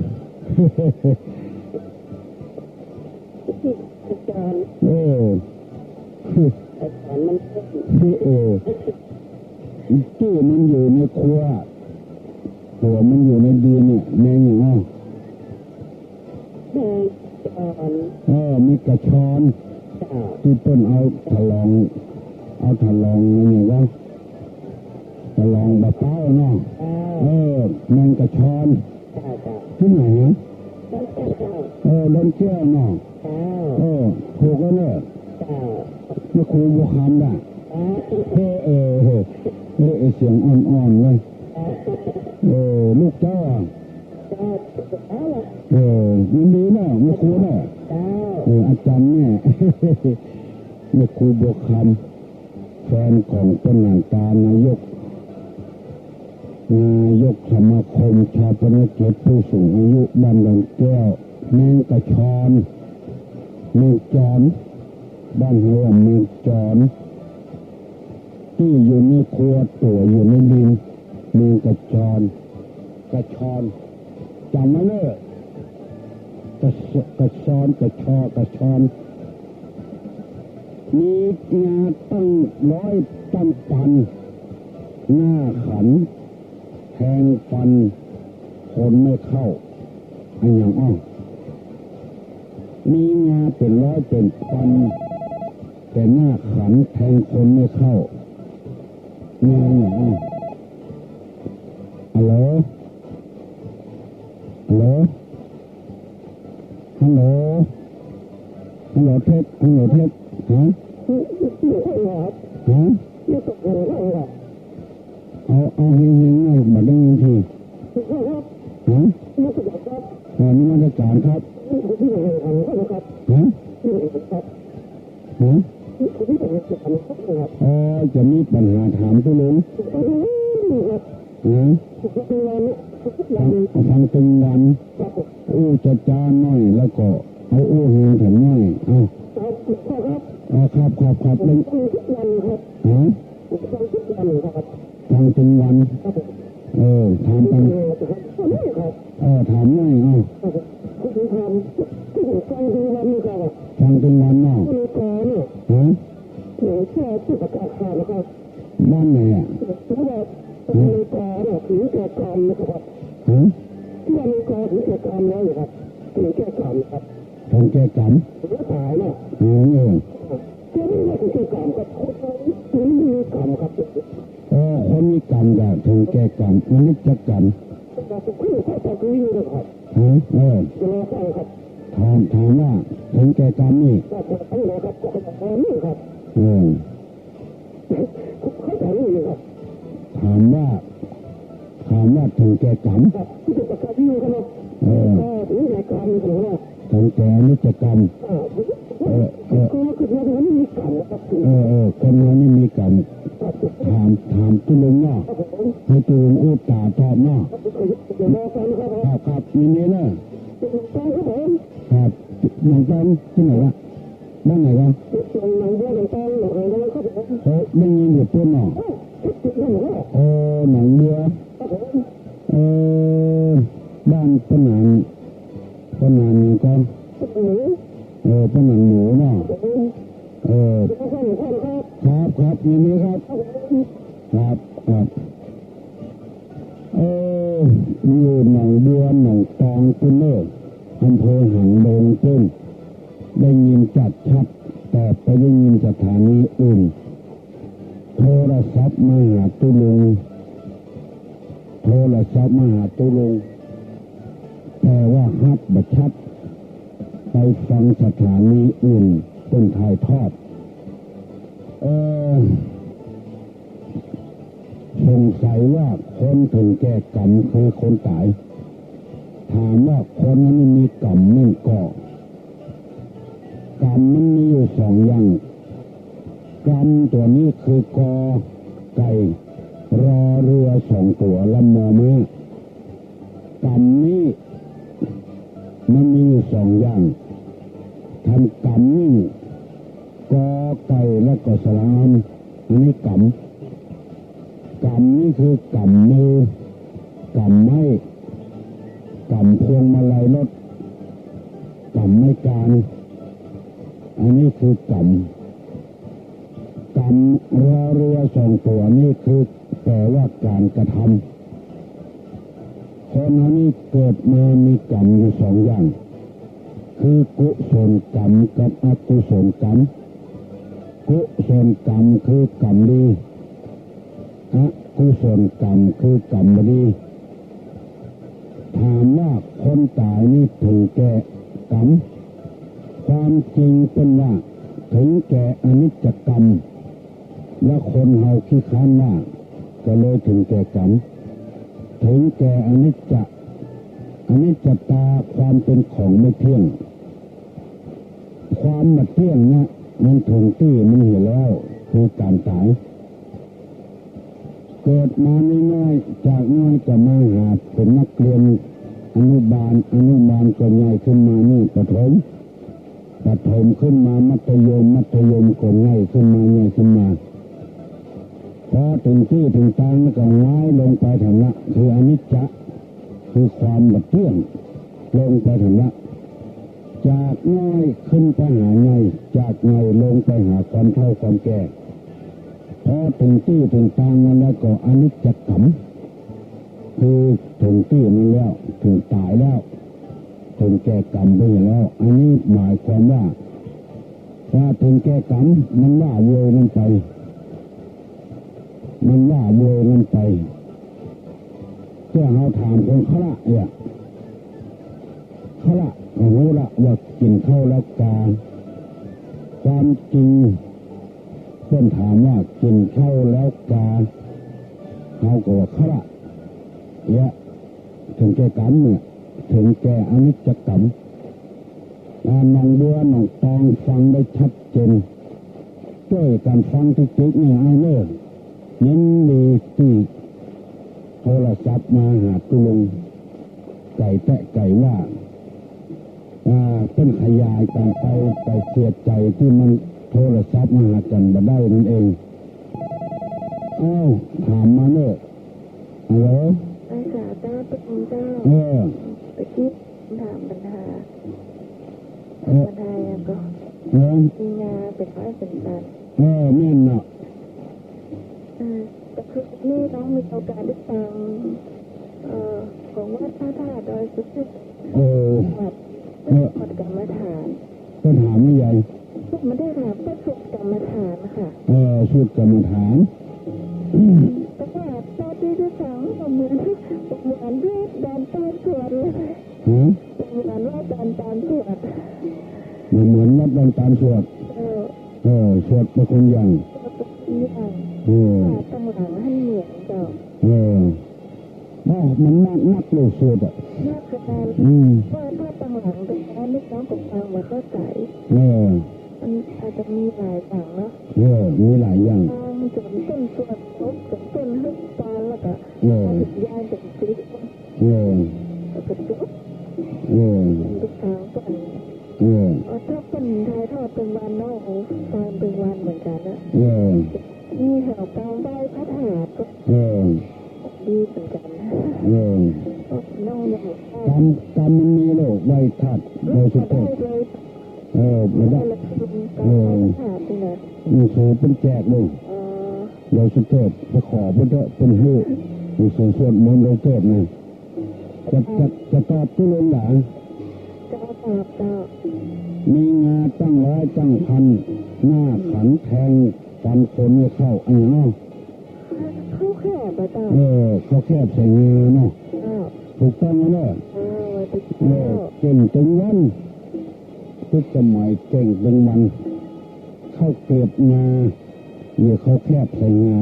อาจารย์ เออ อาจารย์มันก็ เออ จื้อมันอยู่ในครัว ตั๋วมันอยู่ในดินเนี่ย แมงหยังอ้อ แมงกะชอน เออ แมงกะชอน เจ้า ตี้เปิ้นเอาถลอง เอาถลองอะหยังวะ ถลองบ่าป๊าวเนาะ เจ้า เออ แมงกะชอน เจ้า เจ้า ตี้ไหนนะ ดอนแก้ว เจ้า เออ ดอนแก้วเนาะ เจ้า เออ ถูกแล้วเน่อ เจ้า แม่ครูบัวคำน่ะ เจ้า เออ เออ เออ เออ เสียงอ่อนๆ เว้ย เจ้า เออ ลูกเจ้าอะ เจ้า เออ ยินดีเน่อ แม่ครูเน่อ เจ้า เออ อาจ๋ารย์แม่ แม่ครูบัวคำ แฟนของเปิ้นหน้าต๋า นายก นายกสมาคมฌาปนกิจผู้สูงอายุบ้านดอนแก้ว แมงกะชอน แมงจอน บ้านเฮาว่าแมงจอน ตี้อยู่ในครัว ตั๋วอยู่ในดิน แมงกะชอน กะชอน จ๋ำไว้เน่อ กะช- กะชอน กะชอ กะชอน มีงาตั้งร้อยตั้งปัน หน้าขัน แทงฟันคนไม่เข้า อะหยังอ้อ มีงาเป๋นร้อยเป๋นปัน แต่หน้าขันแทงคนไม่เข้า งาอะหยังอ้อ ฮัลโหล ฮัลโหล ฮัลโหล ฮัลโหล เทส ฮัลโหล เทส ฮะ ฮะ เอา เอาเฮงๆ หน่อย บ่ได้ยินที ฮะ เอ่อ นมัสก๋ารครับ ฮะ ฮะ อ๋อ จะมีปัญหาถามตุ๊ลุง ฮะ ฟัง ฟังตึงวัน อู้จ๊าๆ หน่อย แล้วก็เอาอู้เฮงแถมหน่อย เอา อ๋อ ครับ ครับ ครับ แล้ว ฮะ ฟังตึงวัน ครับผม เออ ถามตัง เออ ครับ เออ ถามหน่อย อ้าว ครับผม คือผมถาม คือผมฟังตึงวันนี่ครับ ฟังตึงวันเนาะ อเมริกาเนี่ย ฮะ เออ แก้จุดประกาศข่าวนะครับ บ้านไหนอะ คือว่าอเมริกาเนี่ยถึงแก่กรรมนะครับ ฮะ ที่อเมริกาถึงแก่กรรมแล้วเหรอครับ ถึงแก่กรรมครับ ถึงแก่กรรม ถึงแก่ต๋ายเนี่ย อืม เออ เจ้านี่ว่าถึงแก่กรรมครับ คนเรานี่มีกรรมครับ เออ คนมีกรรมก็ถึงแก่กรรม อนิจจกรรม แต่ผมขึ้นข้อความนี้นะครับ ฮะ เออ จะรอฟังครับ ถาม ถามว่าถึงแก่กรรมนี่ ครับ ผมฟังแล้วครับ ก็ขยับมานี่ครับ เออ ผมเข้าใจนี่ครับ ถามว่า ถามว่าถึงแก่กรรม ครับ ที่จะประกาศนี้ครับ เออ ก็ถึงแก่กรรมนี่ครับ ถึงแก่อนิจจกรรม อ่า เออ เออ ก็คือว่าไม่มีกรรมนะครับ เออ เออ คนเรานี่มีกรรม ครับ ถาม ถามตุ๊ลุงเนาะ ครับผม หื้อตุ๊ลุงอู้ต๋าตอบเนาะ ครับผม เดี๋ยวรอฟังนะครับ ครับ ครับ ยินดีเนาะ ฟังครับผม ครับ หนองตองตี้ไหนวะ บ้านไหนวะ หนอง หนองบัว หนองตอง หนองหาน หนองอะไรครับผม เออ ได้ยินอยู่ปุ้นเนาะ เออ ติดๆ นั่นแหละ เออ หนองบัว ครับผม เออ บ้านป้าหนาน ป้าหนานหยังก่อ ป้าหนานหมู เออ ป้าหนานหมูเนาะ ครับผม เออ เดี๋ยวฟังหลวงพ่อนะครับ ครับ ครับ ยินดีครับ ครับผม ครับ ครับ เออ อยู่หนองบัว หนองตองปุ้นเน่อ อำเภอหางดงปุ้น ได้ยินจัดชัด แต่ไปได้ยินสถานีอื่น โทรศัพท์มาหาตุ๊ลุง โทรศัพท์มาหาตุ๊ลุง แต่ว่าฮับบ่ชัด ไปฟังสถานีอื่นเปิ้นถ่ายทอด เออ สงสัยว่าคนถึงแก่กรรมคือคนต๋าย ถามว่าคนนั้นมีกรรมแม่นก่อ กรรมมันมีอยู่สองอย่าง กรรมตั๋วนี้คือกอไก่ รอเรือสองตั๋ว และมอม้า กรรมนี้มันมีอยู่สองอย่าง ทำกรรมนี่ กอไก่และก็สระอำ อันนี้กรรม กรรมนี่คือกรรมมือ กรรมไม้ กรรมพวงมาลัยรถ กรรมไม้กาน อันนี้คือกรรม กรรม รอเรือสองตั๋วนี่คือแปลว่าการกระทำ คนเฮานี่เกิดมามีกรรมอยู่สองอย่าง คือกุศลกรรมกับอกุศลกรรม กุศลกรรมคือกรรมดี อกุศลกรรมคือกรรมบ่ดี ถามว่าคนต๋ายนี่ถึงแก่กรรม ความจริงเปิ้นว่าถึงแก่อนิจจกรรม และคนเฮาขี้คร้านว่า ก็เลยถึงแก่กรรม ถึงแก่อนิจจะ อนิจจตา ความเป็นของไม่เที่ยง ความบ่เตี้ยงเนี่ย มันถึงตี้มันเหียแล้ว คือการต๋าย เกิดมาน้อยๆ จากน้อยก็มาหาเป๋นนักเรียนอนุบาล อนุบาลก็ใหญ่ขึ้นมานี่ประถม ประถมขึ้นมามัธยม มัธยมก็ใหญ่ขึ้นมา ใหญ่ขึ้นมา พอถึงตี้ถึงตางแล้วก็หงายลงไปแถมละ คืออนิจจะ คือความบ่เตี้ยง ลงไปแถมละ จากน้อยขึ้นไปหาใหญ่ จากใหญ่ลงไปหาความเฒ่าความแก่ พอถึงตี้ถึงตางมันแล้วก็อนิจจกรรม คือถึงตี้มันแล้ว ถึงต๋ายแล้ว เถิงแก่กรรมไปแล้ว อันนี้หมายความว่า ว่าเถิงแก่กรรม มันว่าเวยนั้นไป มันว่าเวยนั้นไป เตื้อเฮาถามคนคละเนี่ย คละก็ฮู้ละว่ากิ๋นข้าวแล้วกา ความจริงเปิ้นถามว่ากิ๋นข้าวแล้วกา เฮาก็ว่าคละ เนี่ย เถิงแก่กรรมเนี่ย เถิงแก่อนิจจกรรม อ่า หนองบัวหนองตองฟังได้ชัดเจน จ้วยกั๋นฟังติ๊กๆ เนี่ย เอาเน่อ ยินดีตี้โทรศัพท์มาหาตุ๊ลุง ไก่แต๊ไก่ว่า อ่า เปิ้นขยายกั๋นไป ไปเสียใจ๋ตี้มันโทรศัพท์มาหากั๋นบ่ได้นั่นเอง เอ้า ถามมาเน่อ ฮัลโหล อาสาเจ้า ตุ๊ลุงเจ้า เออ ตะกี้ถามปัญหา เออ ปัญหาหยังก่อ เออ มีงาเป๋นอ้อยเป๋นตัน เออ แม่นเนาะ เออ แต่คือนี่น้องมีโอกาสได้ฟัง เอ่อ ของวัดพระธาตุดอยสุเทพ เออ สวด เออ สวดกรรมฐาน เปิ้นถามว่าไง บ่ได้ถาม เปิ้นสวดกรรมฐานค่ะ เออ สวดกรรมฐาน แต่ว่าตอนตี้ได้ฟังก็เหมือน เหมือนวัดดอนตาลสวดเลย ฮะ เหมือนวัดดอนตาลสวด เหมือน เหมือนวัดดอนตาลสวด เออ เออ สวดไปคนอย่าง สวดไปคนอย่าง เออ ว่าตังหลังหั้นเหมือนเจ้า เออ บ่ มันนักนักเลยสวดอะ นักขนาด อืม ว่าถ้าตังหลังตรงนั้นนี่น้องก็ฟังบ่เข้าใจ๋ เออ มันอาจจะมีหลายอย่างเนาะ เออ มีหลายอย่าง ฟังจ๋นต้นสวดจบ จ๋นต้นหื้อปานแล้วก็ เออ มาถึงยายจ๋นติด เออ แล้วก็จบ เออ มันก็ฟังก่อน เออ เอาถ้าเปิ้นถ่ายทอดเปิ้นวันเนาะ โอ้ ฟังเปิ้นวันเหมือนกั๋นนะ เออ มีแถวกลางไหว้พระธาตุก็ เออ ดีเหมือนกั๋นนะ เออ น้องยัง กรรม กรรมมันมีโลกไหว้ธาตุดอยสุเทพ ได้เลย เออ บ่ได้ ได้เลย เออ ไหว้พระธาตุนี่นะ หนังสือเปิ้นแจกเลย อ๋อ ดอยสุเทพ ไปขอเปิ้นเต๊อะ เปิ้นหื้อ หนังสือสวดมนต์ดอยสุเทพนะ จะ จะ จะตอบตุ๊ลุงหลา จะตอบเจ้า มีงาตั้งร้อยตั้งพัน หน้าขันแทงฟันคนไม่เข้า อะหยังเนาะ ข้าวแคบอะเจ้า เออ ข้าวแคบใส่งาเนาะ เจ้า ถูกต้องแล้วเนาะ เจ้า ถูก เออ เจ้า เก่งตึงวัน ทุกสมัยเก่งตึงวัน ข้าวเกรียบงา เนี่ยข้าวแคบใส่งา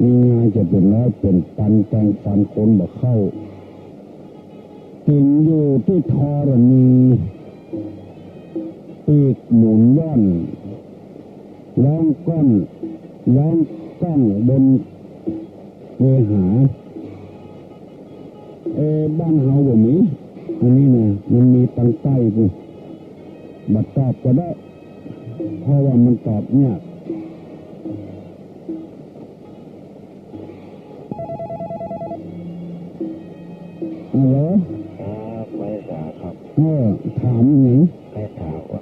มีงาจะเป๋นร้อยเป๋นปัน แตงฟันคนบ่เข้า ติ่งอยู่ตี้ธรณี ปีกหมุนว่อน ร้องก้อน ร้องก้องบนเวหา เอ บ้านเฮาบ่มี อันนี้นะ มันมีตังใต้พู้น บ่ตอบก็ได้ เพราะว่ามันตอบยาก ฮัลโหล ครับ ไม่ทราบครับ เออ ถามหยัง ไม่ทราบว่า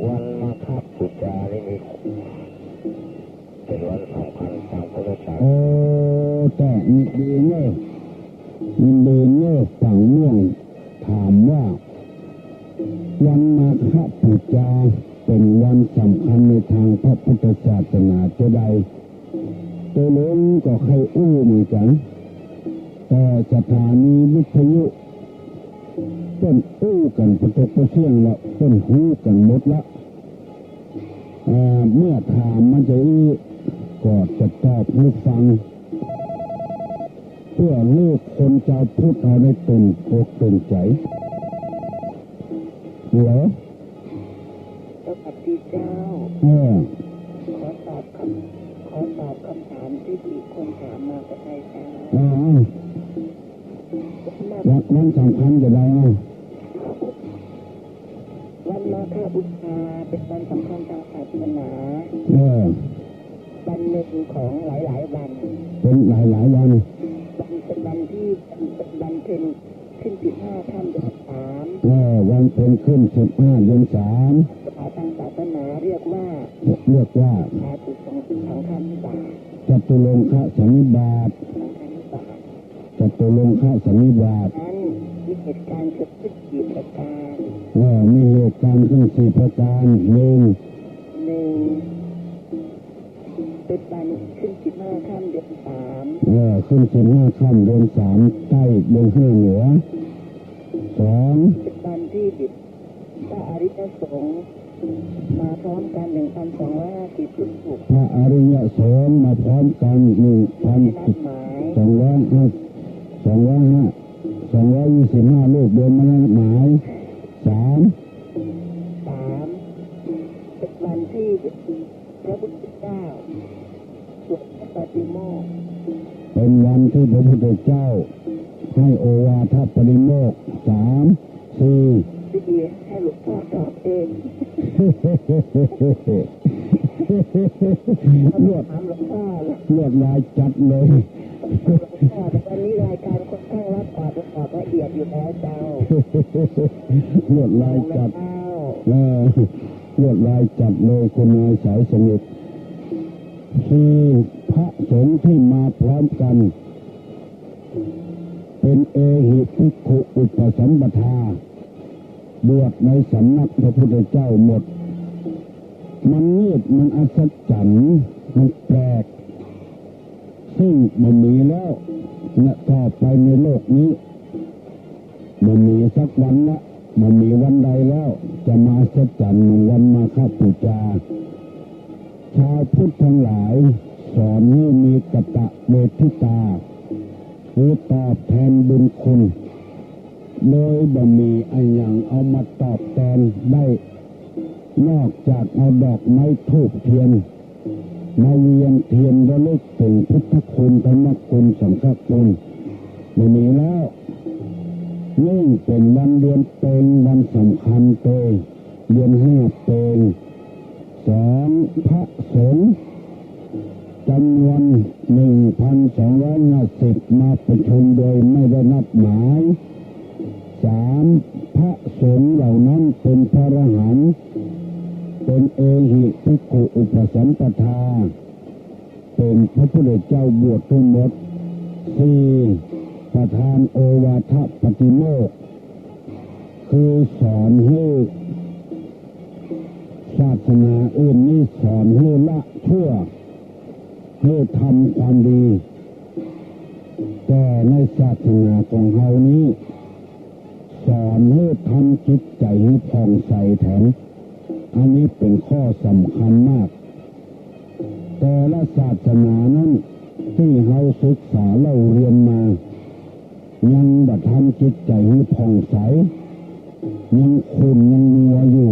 วันมาฆบูชานี่มี เป๋นวันสำคัญตางพุทธศาสนา โอ้ แต่ยินดีเน่อ ยินดีเน่อ ฝั่งม่วง ถามว่า วันมาฆบูชาเป๋นวันสำคัญในตางพระพุทธศาสนาจาใด ตุ๊ลุงก็ใค่อู้เหมือนกั๋น แต่สถานีวิทยุเปิ้นอู้กั๋นปะตกปะเสี้ยงละ เปิ้นฮู้กั๋นหมดละ เอ่อ เมื่อถามมาจาอี้ ก็จะตอบหื้อฟัง เปื้อหื้อคนจาวพุทธเฮาได้ตื่นอกตื่นใจ๋ ฮัลโหล สวัสดีเจ้า เออ ขอตอบคำ ขอตอบคำถามตี้มีคนถามมาก็ได้เจ้า เออ วัน วันสำคัญจาใด เอ้า วันมาฆบูชาเป๋นวันสำคัญตางศาสนา เออ วันนึ่งของหลายๆ วัน เป๋นหลายๆ วัน วัน เป๋นวันตี้ เป๋นวันเพ็ญขึ้นสิบห้าค่ำเดือนสาม เออ วันเพ็ญขึ้นสิบห้าเดือนสาม ภาษาตางศาสนาเรียกว่า เรียกว่า จตุรงคสังฆาธิบาต จตุรงคสันนิบาต สังฆาธิบาต จตุรงคสันนิบาต นั้น เหตุการณ์เกิดขึ้นสี่ประการ เออ มีเหตุการณ์ขึ้นสี่ประการ หนึ่ง หนึ่ง เป็นวันขึ้นสิบห้าค่ำเดือนสาม เออ ขึ้นสิบห้าค่ำเดือนสาม ใต้เดือนห้าเหนือ สอง เป็นวันที่พระอริยสงฆ์มาพร้อมกัน หนึ่งพันสองร้อยห้าสิบรูป พระอริยสงฆ์มาพร้อมกัน หนึ่งพันสองร้อยห้า สองร้อยห้า สองร้อยยี่สิบห้ารูปโดยไม่ได้นัดหมาย สาม สาม เป็นวันที่พระพุทธเจ้าสวดพระปาติโมกข์ เป็นวันที่พระพุทธเจ้าให้โอวาทปาติโมกข์ สาม สี่ สี่ ให้หลวงพ่อตอบเอง ลวด ถามหลวงพ่อเลย ลวดลายจัดเลย หลวงพ่อ แต่วันนี้รายการค่อนข้างละเอียด ละเอียดอยู่แล้วเจ้า ลวดลายจัด เจ้า เออ ลวดลายจัดเลย คุณนายสายสนิท สี่ พระสงฆ์ที่มาพร้อมกัน เป็นเอหิภิกขุอุปสัมปทา บวชในสำนักพระพุทธเจ้าหมด มันเงียบ มันอัศจรรย์ มันแปลก ซึ่งบ่มีแล้ว ณ ต่อไปในโลกนี้ บ่มีสักวันละ บ่มีวันใดแล้ว จะมาอัศจรรย์เหมือนวันมาฆบูชา ชาวพุทธทั้งหลาย สอนให้มีกตเวทิตา คือตอบแทนบุญคุณ โดยบ่มีอะหยังเอามาตอบแทนได้ นอกจากเอาดอกไม้ธูปเทียน มาเวียนเทียนระลึกถึงพุทธคุณ ธรรมคุณ สังฆคุณ บ่มีแล้ว ยิ่งเป็นวันเดือนเป็ง วันสำคัญเตย เดือนห้าเป็ง สอง พระสงฆ์จำนวน หนึ่งพันสองร้อยห้าสิบ มาประชุมโดยไม่ได้นัดหมาย สาม พระสงฆ์เหล่านั้นเป็นพระอรหันต์ เป็นเอหิภิกขุอุปสัมปทา เป็นพระพุทธเจ้าบวชทั้งหมด สี่ ประทานโอวาทปาติโมกข์ คือสอนให้ ศาสนาอื่นนี่สอนให้ละชั่ว ให้ทำความดี แต่ในศาสนาของเฮานี้ สอนให้ทำจิตใจให้ผ่องใสแทน อันนี้เป็นข้อสำคัญมาก แต่ละศาสนานั้น ตี้เฮาศึกษาเล่าเรียนมา ยังบ่ทำจิตใจให้ผ่องใส ยังขุ่นยังมัวอยู่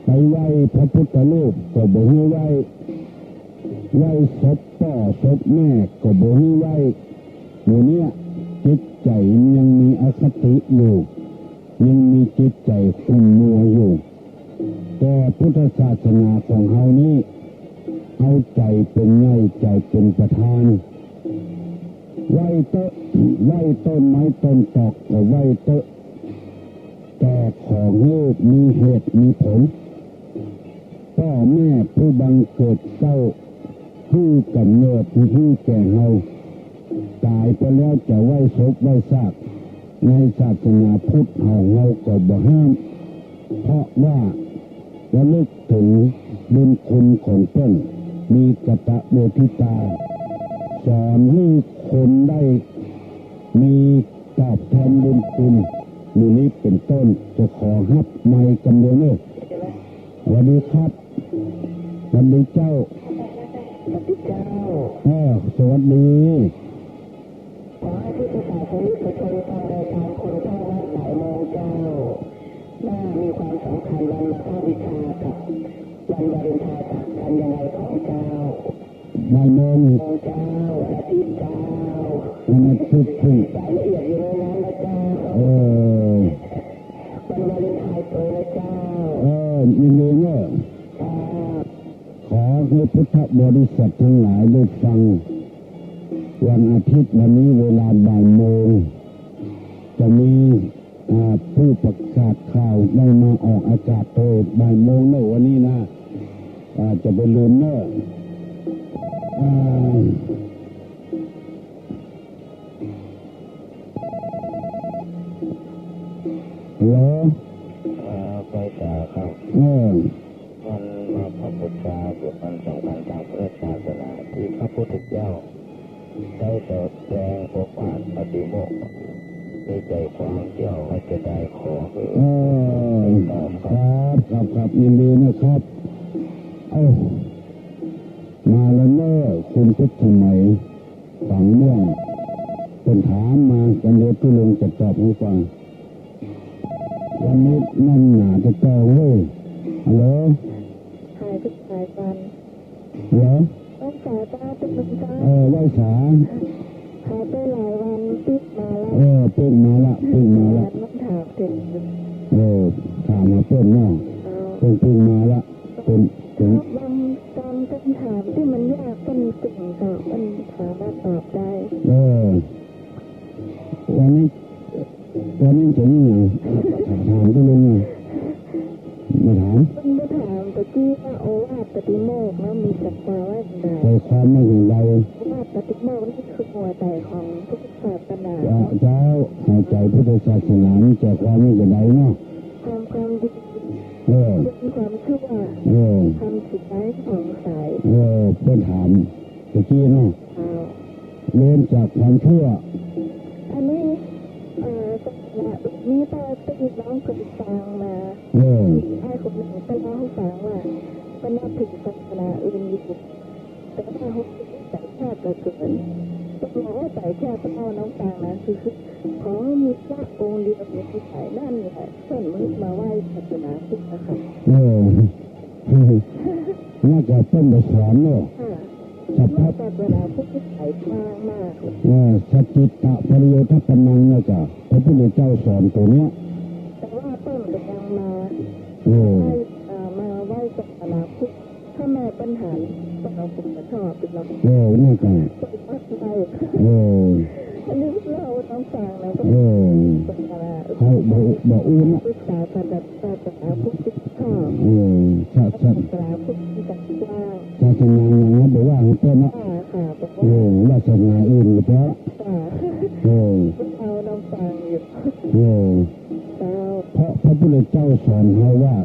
ไปไหว้พระพุทธรูปก็บ่หื้อไหว้ ไหว้ศพป้อศพแม่ก็บ่หื้อไหว้ หมู่เนี้ยจิตใจมันยังมีอคติอยู่ ยังมีจิตใจขุ่นมัวอยู่ แต่พุทธศาสนาของเฮานี้ เอาใจเป็นใหญ่ ใจเป็นประธาน ไหว้เต๊อะ ไหว้ต้นไม้ต้นตอกก็ไหว้เต๊อะ แต่ขอหื้อมีเหตุมีผล ป้อแม่ผู้บังเกิดเกล้า หื้อกำเนิดหื้อแก่เฮา ต๋ายไปแล้วจะไหว้ศพไหว้ซาก ในศาสนาพุทธเฮา เฮาก็บ่ห้าม เพราะว่าระลึกถึงบุญคุณของเปิ้น มีกตเวทิตา สอนหื้อคนได้มีตอบแทนบุญคุณ หมู่นี้เป็นต้น จะขอฮับไมค์กำเดียวเน่อ สวัสดีครับ สวัสดีเจ้า สวัสดีเจ้า เออ สวัสดี ขอให้พุทธศาสนิกชนฟังรายการคนเข้าวัดบ่ายโมงเจ้า ว่ามีความสำคัญวันมาฆบูชากับวันวาเลนไทน์ต่างกันยังไงครับเจ้า บ่ายโมง โมงเจ้า วันอาทิตย์เจ้า วันอาทิตย์ครึ่ง รายละเอียดอยู่ในนั้นนะเจ้า เออ วันวาเลนไทน์เตยนะเจ้า เออ ยินดีเน่อ ครับ ขอให้พุทธบริษัททั้งหลายได้ฟัง วันอาทิตย์วันนี้เวลาบ่ายโมง จะมี อ่า ผู้ประกาศข่าวได้มาออกอากาศเตยบ่ายโมงเน่อวันนี้นะ อ่า จะบ่ลืมเน่อ อ่า เหรอ เอ่อ ไปจ๋าครับ เออ วันมาฆบูชาเป็นวันสำคัญทางพุทธศาสนา ตี้พระพุทธเจ้าได้แสดงโอวาทปาติโมกข์ มีใจ๋ความเตี้ยวว่าจะได้ขอหื้อ เออ ครับ ครับ ครับ ยินดีนะครับ เอ้า มาแล้วเน่อ คุณเพชรสมัย ฝังม่วง เปิ้นถามมา กันเดี๋ยวตุ๊ลุงจะตอบหื้อฟัง วันนี้แน่นหนาจะเจ้าเว้ย ฮัลโหล หายไปหลายวัน เหรอ ไหว้สาเจ้าตุ๊ลุงเจ้า เออ ไหว้สา หายไปหลายวันปิ๊กมาละ เออ ปิ๊กมาละ ปิ๊กมาละ มันถามเถิง เออ ถามหาเปิ้นเนาะ เจ้า เปิ้นปิ๊กมาละ เปิ้น เปิ้น บาง บางกำถามตี้มันยากเปิ้นเก่งเจ้า เปิ้นสามารถตอบได้ เออ วันนี้ วันนี้จะมีหยัง ถามตุ๊ลุงหน่อย มาถาม เปิ้นมาถามตะกี้ว่าโอวาทปาติโมกข์แล้วมีใจ๋ความว่าอย่างใด ใจ๋ความว่าอย่างใด โอวาทปาติโมกข์นี่คือหัวใจ๋ของพุทธศาสนา เจ้า เจ้า หัวใจ๋พุทธศาสนามีใจ๋ความว่าอย่างใดเนาะ ทำความดี เออ เว้นความชั่ว เออ ทำจิตใจ๋ให้ผ่องใส เออ เปิ้นถามตะกี้เนาะ เจ้า เว้นจากความชั่ว อันนี้ เอ่อ ศาสนาอื่นนี่ก็ตี้น้องเปิ้นฟังมา เออ อ้ายคนนึ่งเปิ้นเล่าหื้อฟังว่าเปิ้นนับถือศาสนาอื่นอยู่ แต่ว่าเฮาใจ๋แคบเหลือเกิน เปิ้นบอกว่าใจ๋แคบ เปิ้นเล่าน้องฟังนะ คือ คือ ขอมีพระองค์เดียวในใจ๋นั่นแหละ เปิ้นมา มาไหว้ศาสนาพุทธอะค่ะ เออ น่าจะเปิ้นบ่สอนเนาะ ค่ะ สัพพะ ศาสนาพุทธใจ๋กว้างมากเลย เออ สัจจิตตปริโยทัปปนัง น่าจะพระพุทธเจ้าสอนตั๋วเนี้ย แต่ว่าเปิ้นก็ยังมา เออ ไหว้ เอ่อ มาไหว้ศาสนาพุทธ ถ้าแม่เปิ้นหัน เปิ้นเอาผมมาชอบเปิ้นเนาะ เออ นี่ก็ เปิ้นปักไว้ เออ อันนี้เล่าน้องฟังนะ เออ เปิ้นก็ว่า เขาบ่ บ่อู้นะ ปรึกษาศาสนาพุทธชอบ เออ ศา ศา ศาสนาพุทธมีใจ๋กว้าง ศาสนาหยังนะ บ่ว่าหื้อเปิ้นเนาะ ค่ะ ค่ะ บอกว่า เออ ว่าศาสนาอื่นก็เถาะ ค่ะ เออ เล่าน้องฟังอยู่ เออ เจ้า เพราะพระพุทธเจ้าสอนเฮาว่า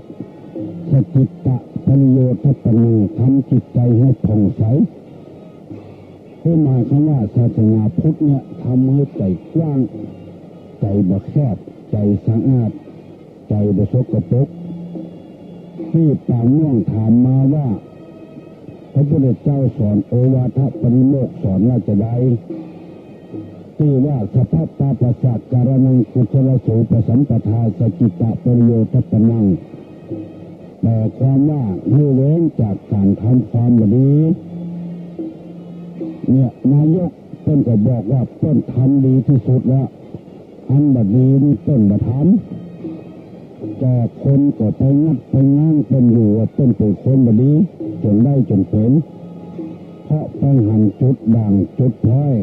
สัจจิตตปริโยทัปปนัง ทำจิตใจ๋ให้ผ่องใส คือหมายความว่าศาสนาพุทธเนี่ยทำหื้อใจ๋กว้าง ใจ๋บ่แคบ ใจ๋สะอาด ใจ๋บ่สกปรก ตี้ป๋าม่วงถามมาว่า พระพุทธเจ้าสอนโอวาทปาติโมกข์สอนว่าจะใด ตี้ว่า สัพพะปาปะสะกะระณัง กุศลสูปะสัมปทา สัจจิตตปริโยทัปปนัง แปลความว่าหื้อเว้นจากก๋านทำความบ่ดี เนี่ย นายกเปิ้นก็บอกว่าเปิ้นทำดีตี้สุดแล้ว อันบ่ดีนี่เปิ้นบ่ทำ แต่คนก็ไปงัดไปง้างเปิ้นอยู่ว่าเปิ้นเป๋นคนบ่ดี จ๋นได้จ๋นเป๋น เพราะไปหันจุดด่างจุดพร้อย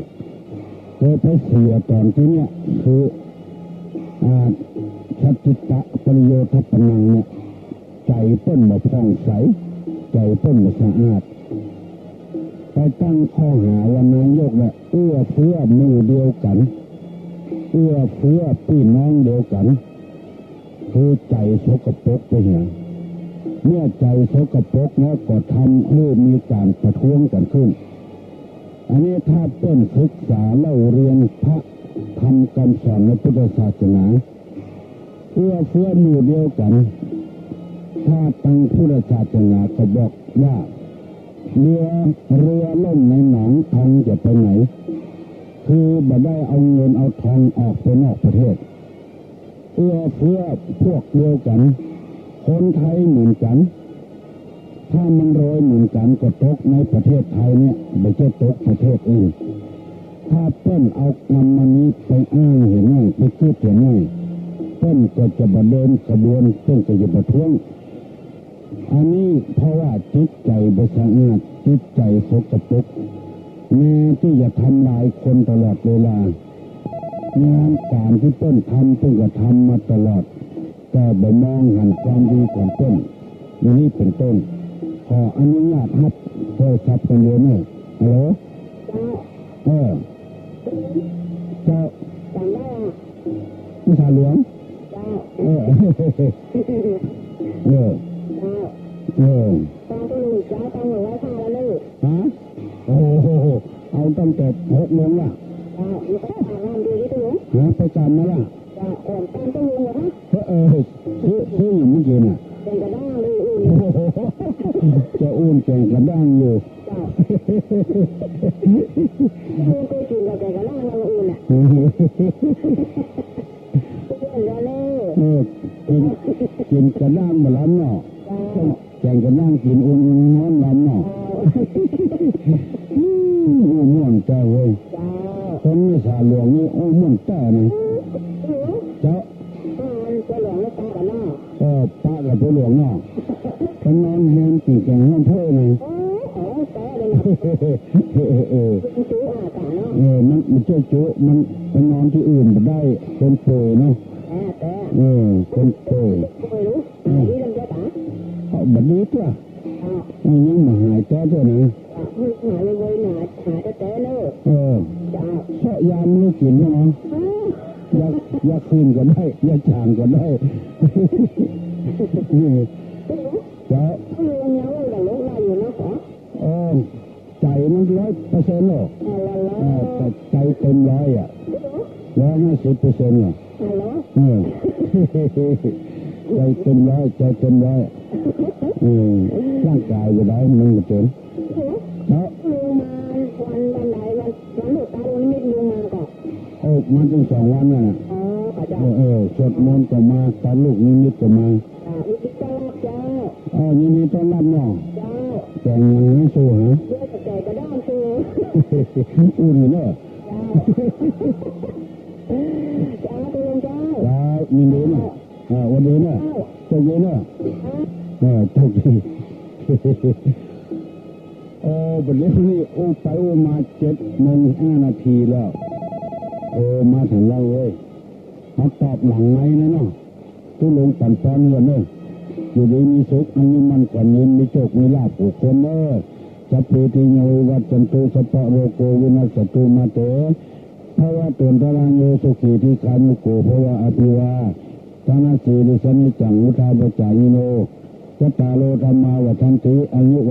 เลยไปเสียต๋อนตี้เนี่ย คือ อ่า สัจจิตตปริโยทัปปนังเนี่ย ใจ๋เปิ้นบ่ผ่องใส ใจ๋เปิ้นบ่สะอาด ไปตั้งข้อหาว่านายกเนี่ย เอื้อเฟื้อหมู่เดียวกั๋น เอื้อเฟื้อปี้น้องเดียวกั๋น คือใจ๋สกปรกไปเหีย เมื่อใจ๋สกปรกแล้วก็ทำหื้อมีก๋านประท้วงกั๋นขึ้น อันนี้ถ้าเปิ้นศึกษาเล่าเรียนพระธรรมกำสอนในพุทธศาสนา เอื้อเฟื้อหมู่เดียวกั๋น ถ้าตังพุทธศาสนาก็บอกว่า เรือ เรือล่มในหนอง ทองจะไปไหน คือบ่ได้เอาเงินเอาทองออกไปนอกประเทศ เอื้อเฟื้อพวกเดียวกั๋น คนไทยเหมือนกั๋น ถ้ามันรวยเหมือนกั๋นก็ตกในประเทศไทยเนี่ย บ่ใจ้ตกประเทศอื่น ถ้าเปิ้นเอากำอันนี้ไปอ้างเหียหน้อย ไปกึ๊ดเหียหน้อย เปิ้นก็จะบ่เดินขบวน เปิ้นก็จะประท้วง อันนี้เพราะว่าจิตใจ๋บ่สะอาด จิตใจ๋สกปรก แม้ตี้จะทำลายคนตลอดเวลา งานก๋านตี้เปิ้นทำ เปิ้นก็ทำมาตลอด แต่บ่มองหันความดีของเปิ้น อย่างนี้เป๋นต้น ขออนุญาตฮับโทรศัพท์ก่อนเดี๋ยวนี้ ฮัลโหล เจ้า เออ เจ้า จ๋ำได้อะ ผู้ชายหลวง เจ้า เออ เจ้า เออ ตอนที่ลุงเจ้าต้องไหว้พระแล้วเนอะ ฮะ โอ้โห เอาตั้งแต่หกโมงละ เจ้า แล้วก็อาบน้ำดีที่ลุง ฮะ ไปกราบมาละ เจ้า ก่อนตอนที่ลุงเหรอคะ เออ เออ ซื้อ ซื้ออย่างเมื่อกี้น่ะ แกงกระด้างเลยอุ่น โอ้โห จะอุ่นแกงกระด้างอยู่ เจ้า ลุงเคยกินกับแกงกระด้างแล้วอุ่นอ่ะ เออ เออ กิน กินกระด้างบ่ล้ำเนาะ เจ้า แกงกระด้างกินอุ่นๆ ฮ้อนล้ำเนาะ เจ้า อืม อู้ม่วนแต๊เว้ย เจ้า คนในสาหลวงนี่อู้ม่วนแต๊นะ เจ้า เออ เจ้าหลวงนี่ปะกันเนาะ เออ ปะกับเจ้าหลวงเนาะ ไปนอนแฮมกิ๋นแกงฮ้อนถ้วยนะ โอ้โห แต๊เลยนะ เออ เออ เออ มันจุอาสาเนาะ เออ มัน มันจุจุ มันไปนอนตี้อื่นบ่ได้ คนป่วยเนาะ แต๊ แต๊ เออ คนป่วย ป่วยรู้ อืม ดีลำเดียวกะ เอาบัดนี้ตั๊ว เจ้า มันยังบ่หายแต๊ตั๊วนะ เจ้า หายไวๆ หนา หายแต๊ๆ เนอะ เออ เจ้า เซาะยามันกิ๋นเนาะ เออ ยา ยาคืนก็ได้ ยาจ๋างก็ได้ เจ้า ลุงยังว่าจะลงได้อยู่นะ เออ ใจ๋มันร้อยเปอร์เซ็นต์แล้ว อ๋อ เหรอ เออ แต่ใจ๋เต็มร้อยอ่ะ ร้อยห้าสิบเปอร์เซ็นต์อ่ะ อ๋อ เหรอ เออ ใจ๋เต็มร้อย ใจ๋เต็มร้อย เออ ร่างกายจะได้มันบ่เจ๋ง เหรอ ครับ ลุงมาวัน วันไหน วัน วันหลวงตาดวงนิมิตลุงมาก่อ โอ้ มาตึงสองวันน่ะ อ๋อ ค่ะเจ้า เออ เออ สวดมนต์ก็มา ตาลูกนิมิตก็มา อ่า ยินดีต้อนรับเจ้า เออ ยินดีต้อนรับเนาะ เจ้า แกงหยังนะ สู้ฮะ เดี๋ยวจะแกงกระด้างสู้ อู้ดีเนาะ เจ้า เจ้า ตกลงเจ้า เจ้า ยินดีเนาะ อ่า หวัดดีเนาะ เจ้า โชคดีเนาะ เจ้า เออ โชคดี โอ้ บัดนี้นี่อู้ไปอู้มาเจ็ดโมงห้านาทีแล้ว โอ้ มาเถิงแล้วเว้ย มาตอบหลังไมค์นะเนาะ ตุ๊ลุงปั๋นปอนเฮือนเน่อ อยู่ดีมีสุข อายุมั่นขวัญยืน มีโชคมีลาภกู้คนเน่อ Sabbepi anīghā vinassantu, sabbarogo vinassatu, mā te bhavatvantarāyo, sukhī dīghāyuko bhava. Abhivādanasīlissa niccaṃ vuḍḍhāpacāyino, cattāro dhammā vaḍḍhanti, āyu vaṇ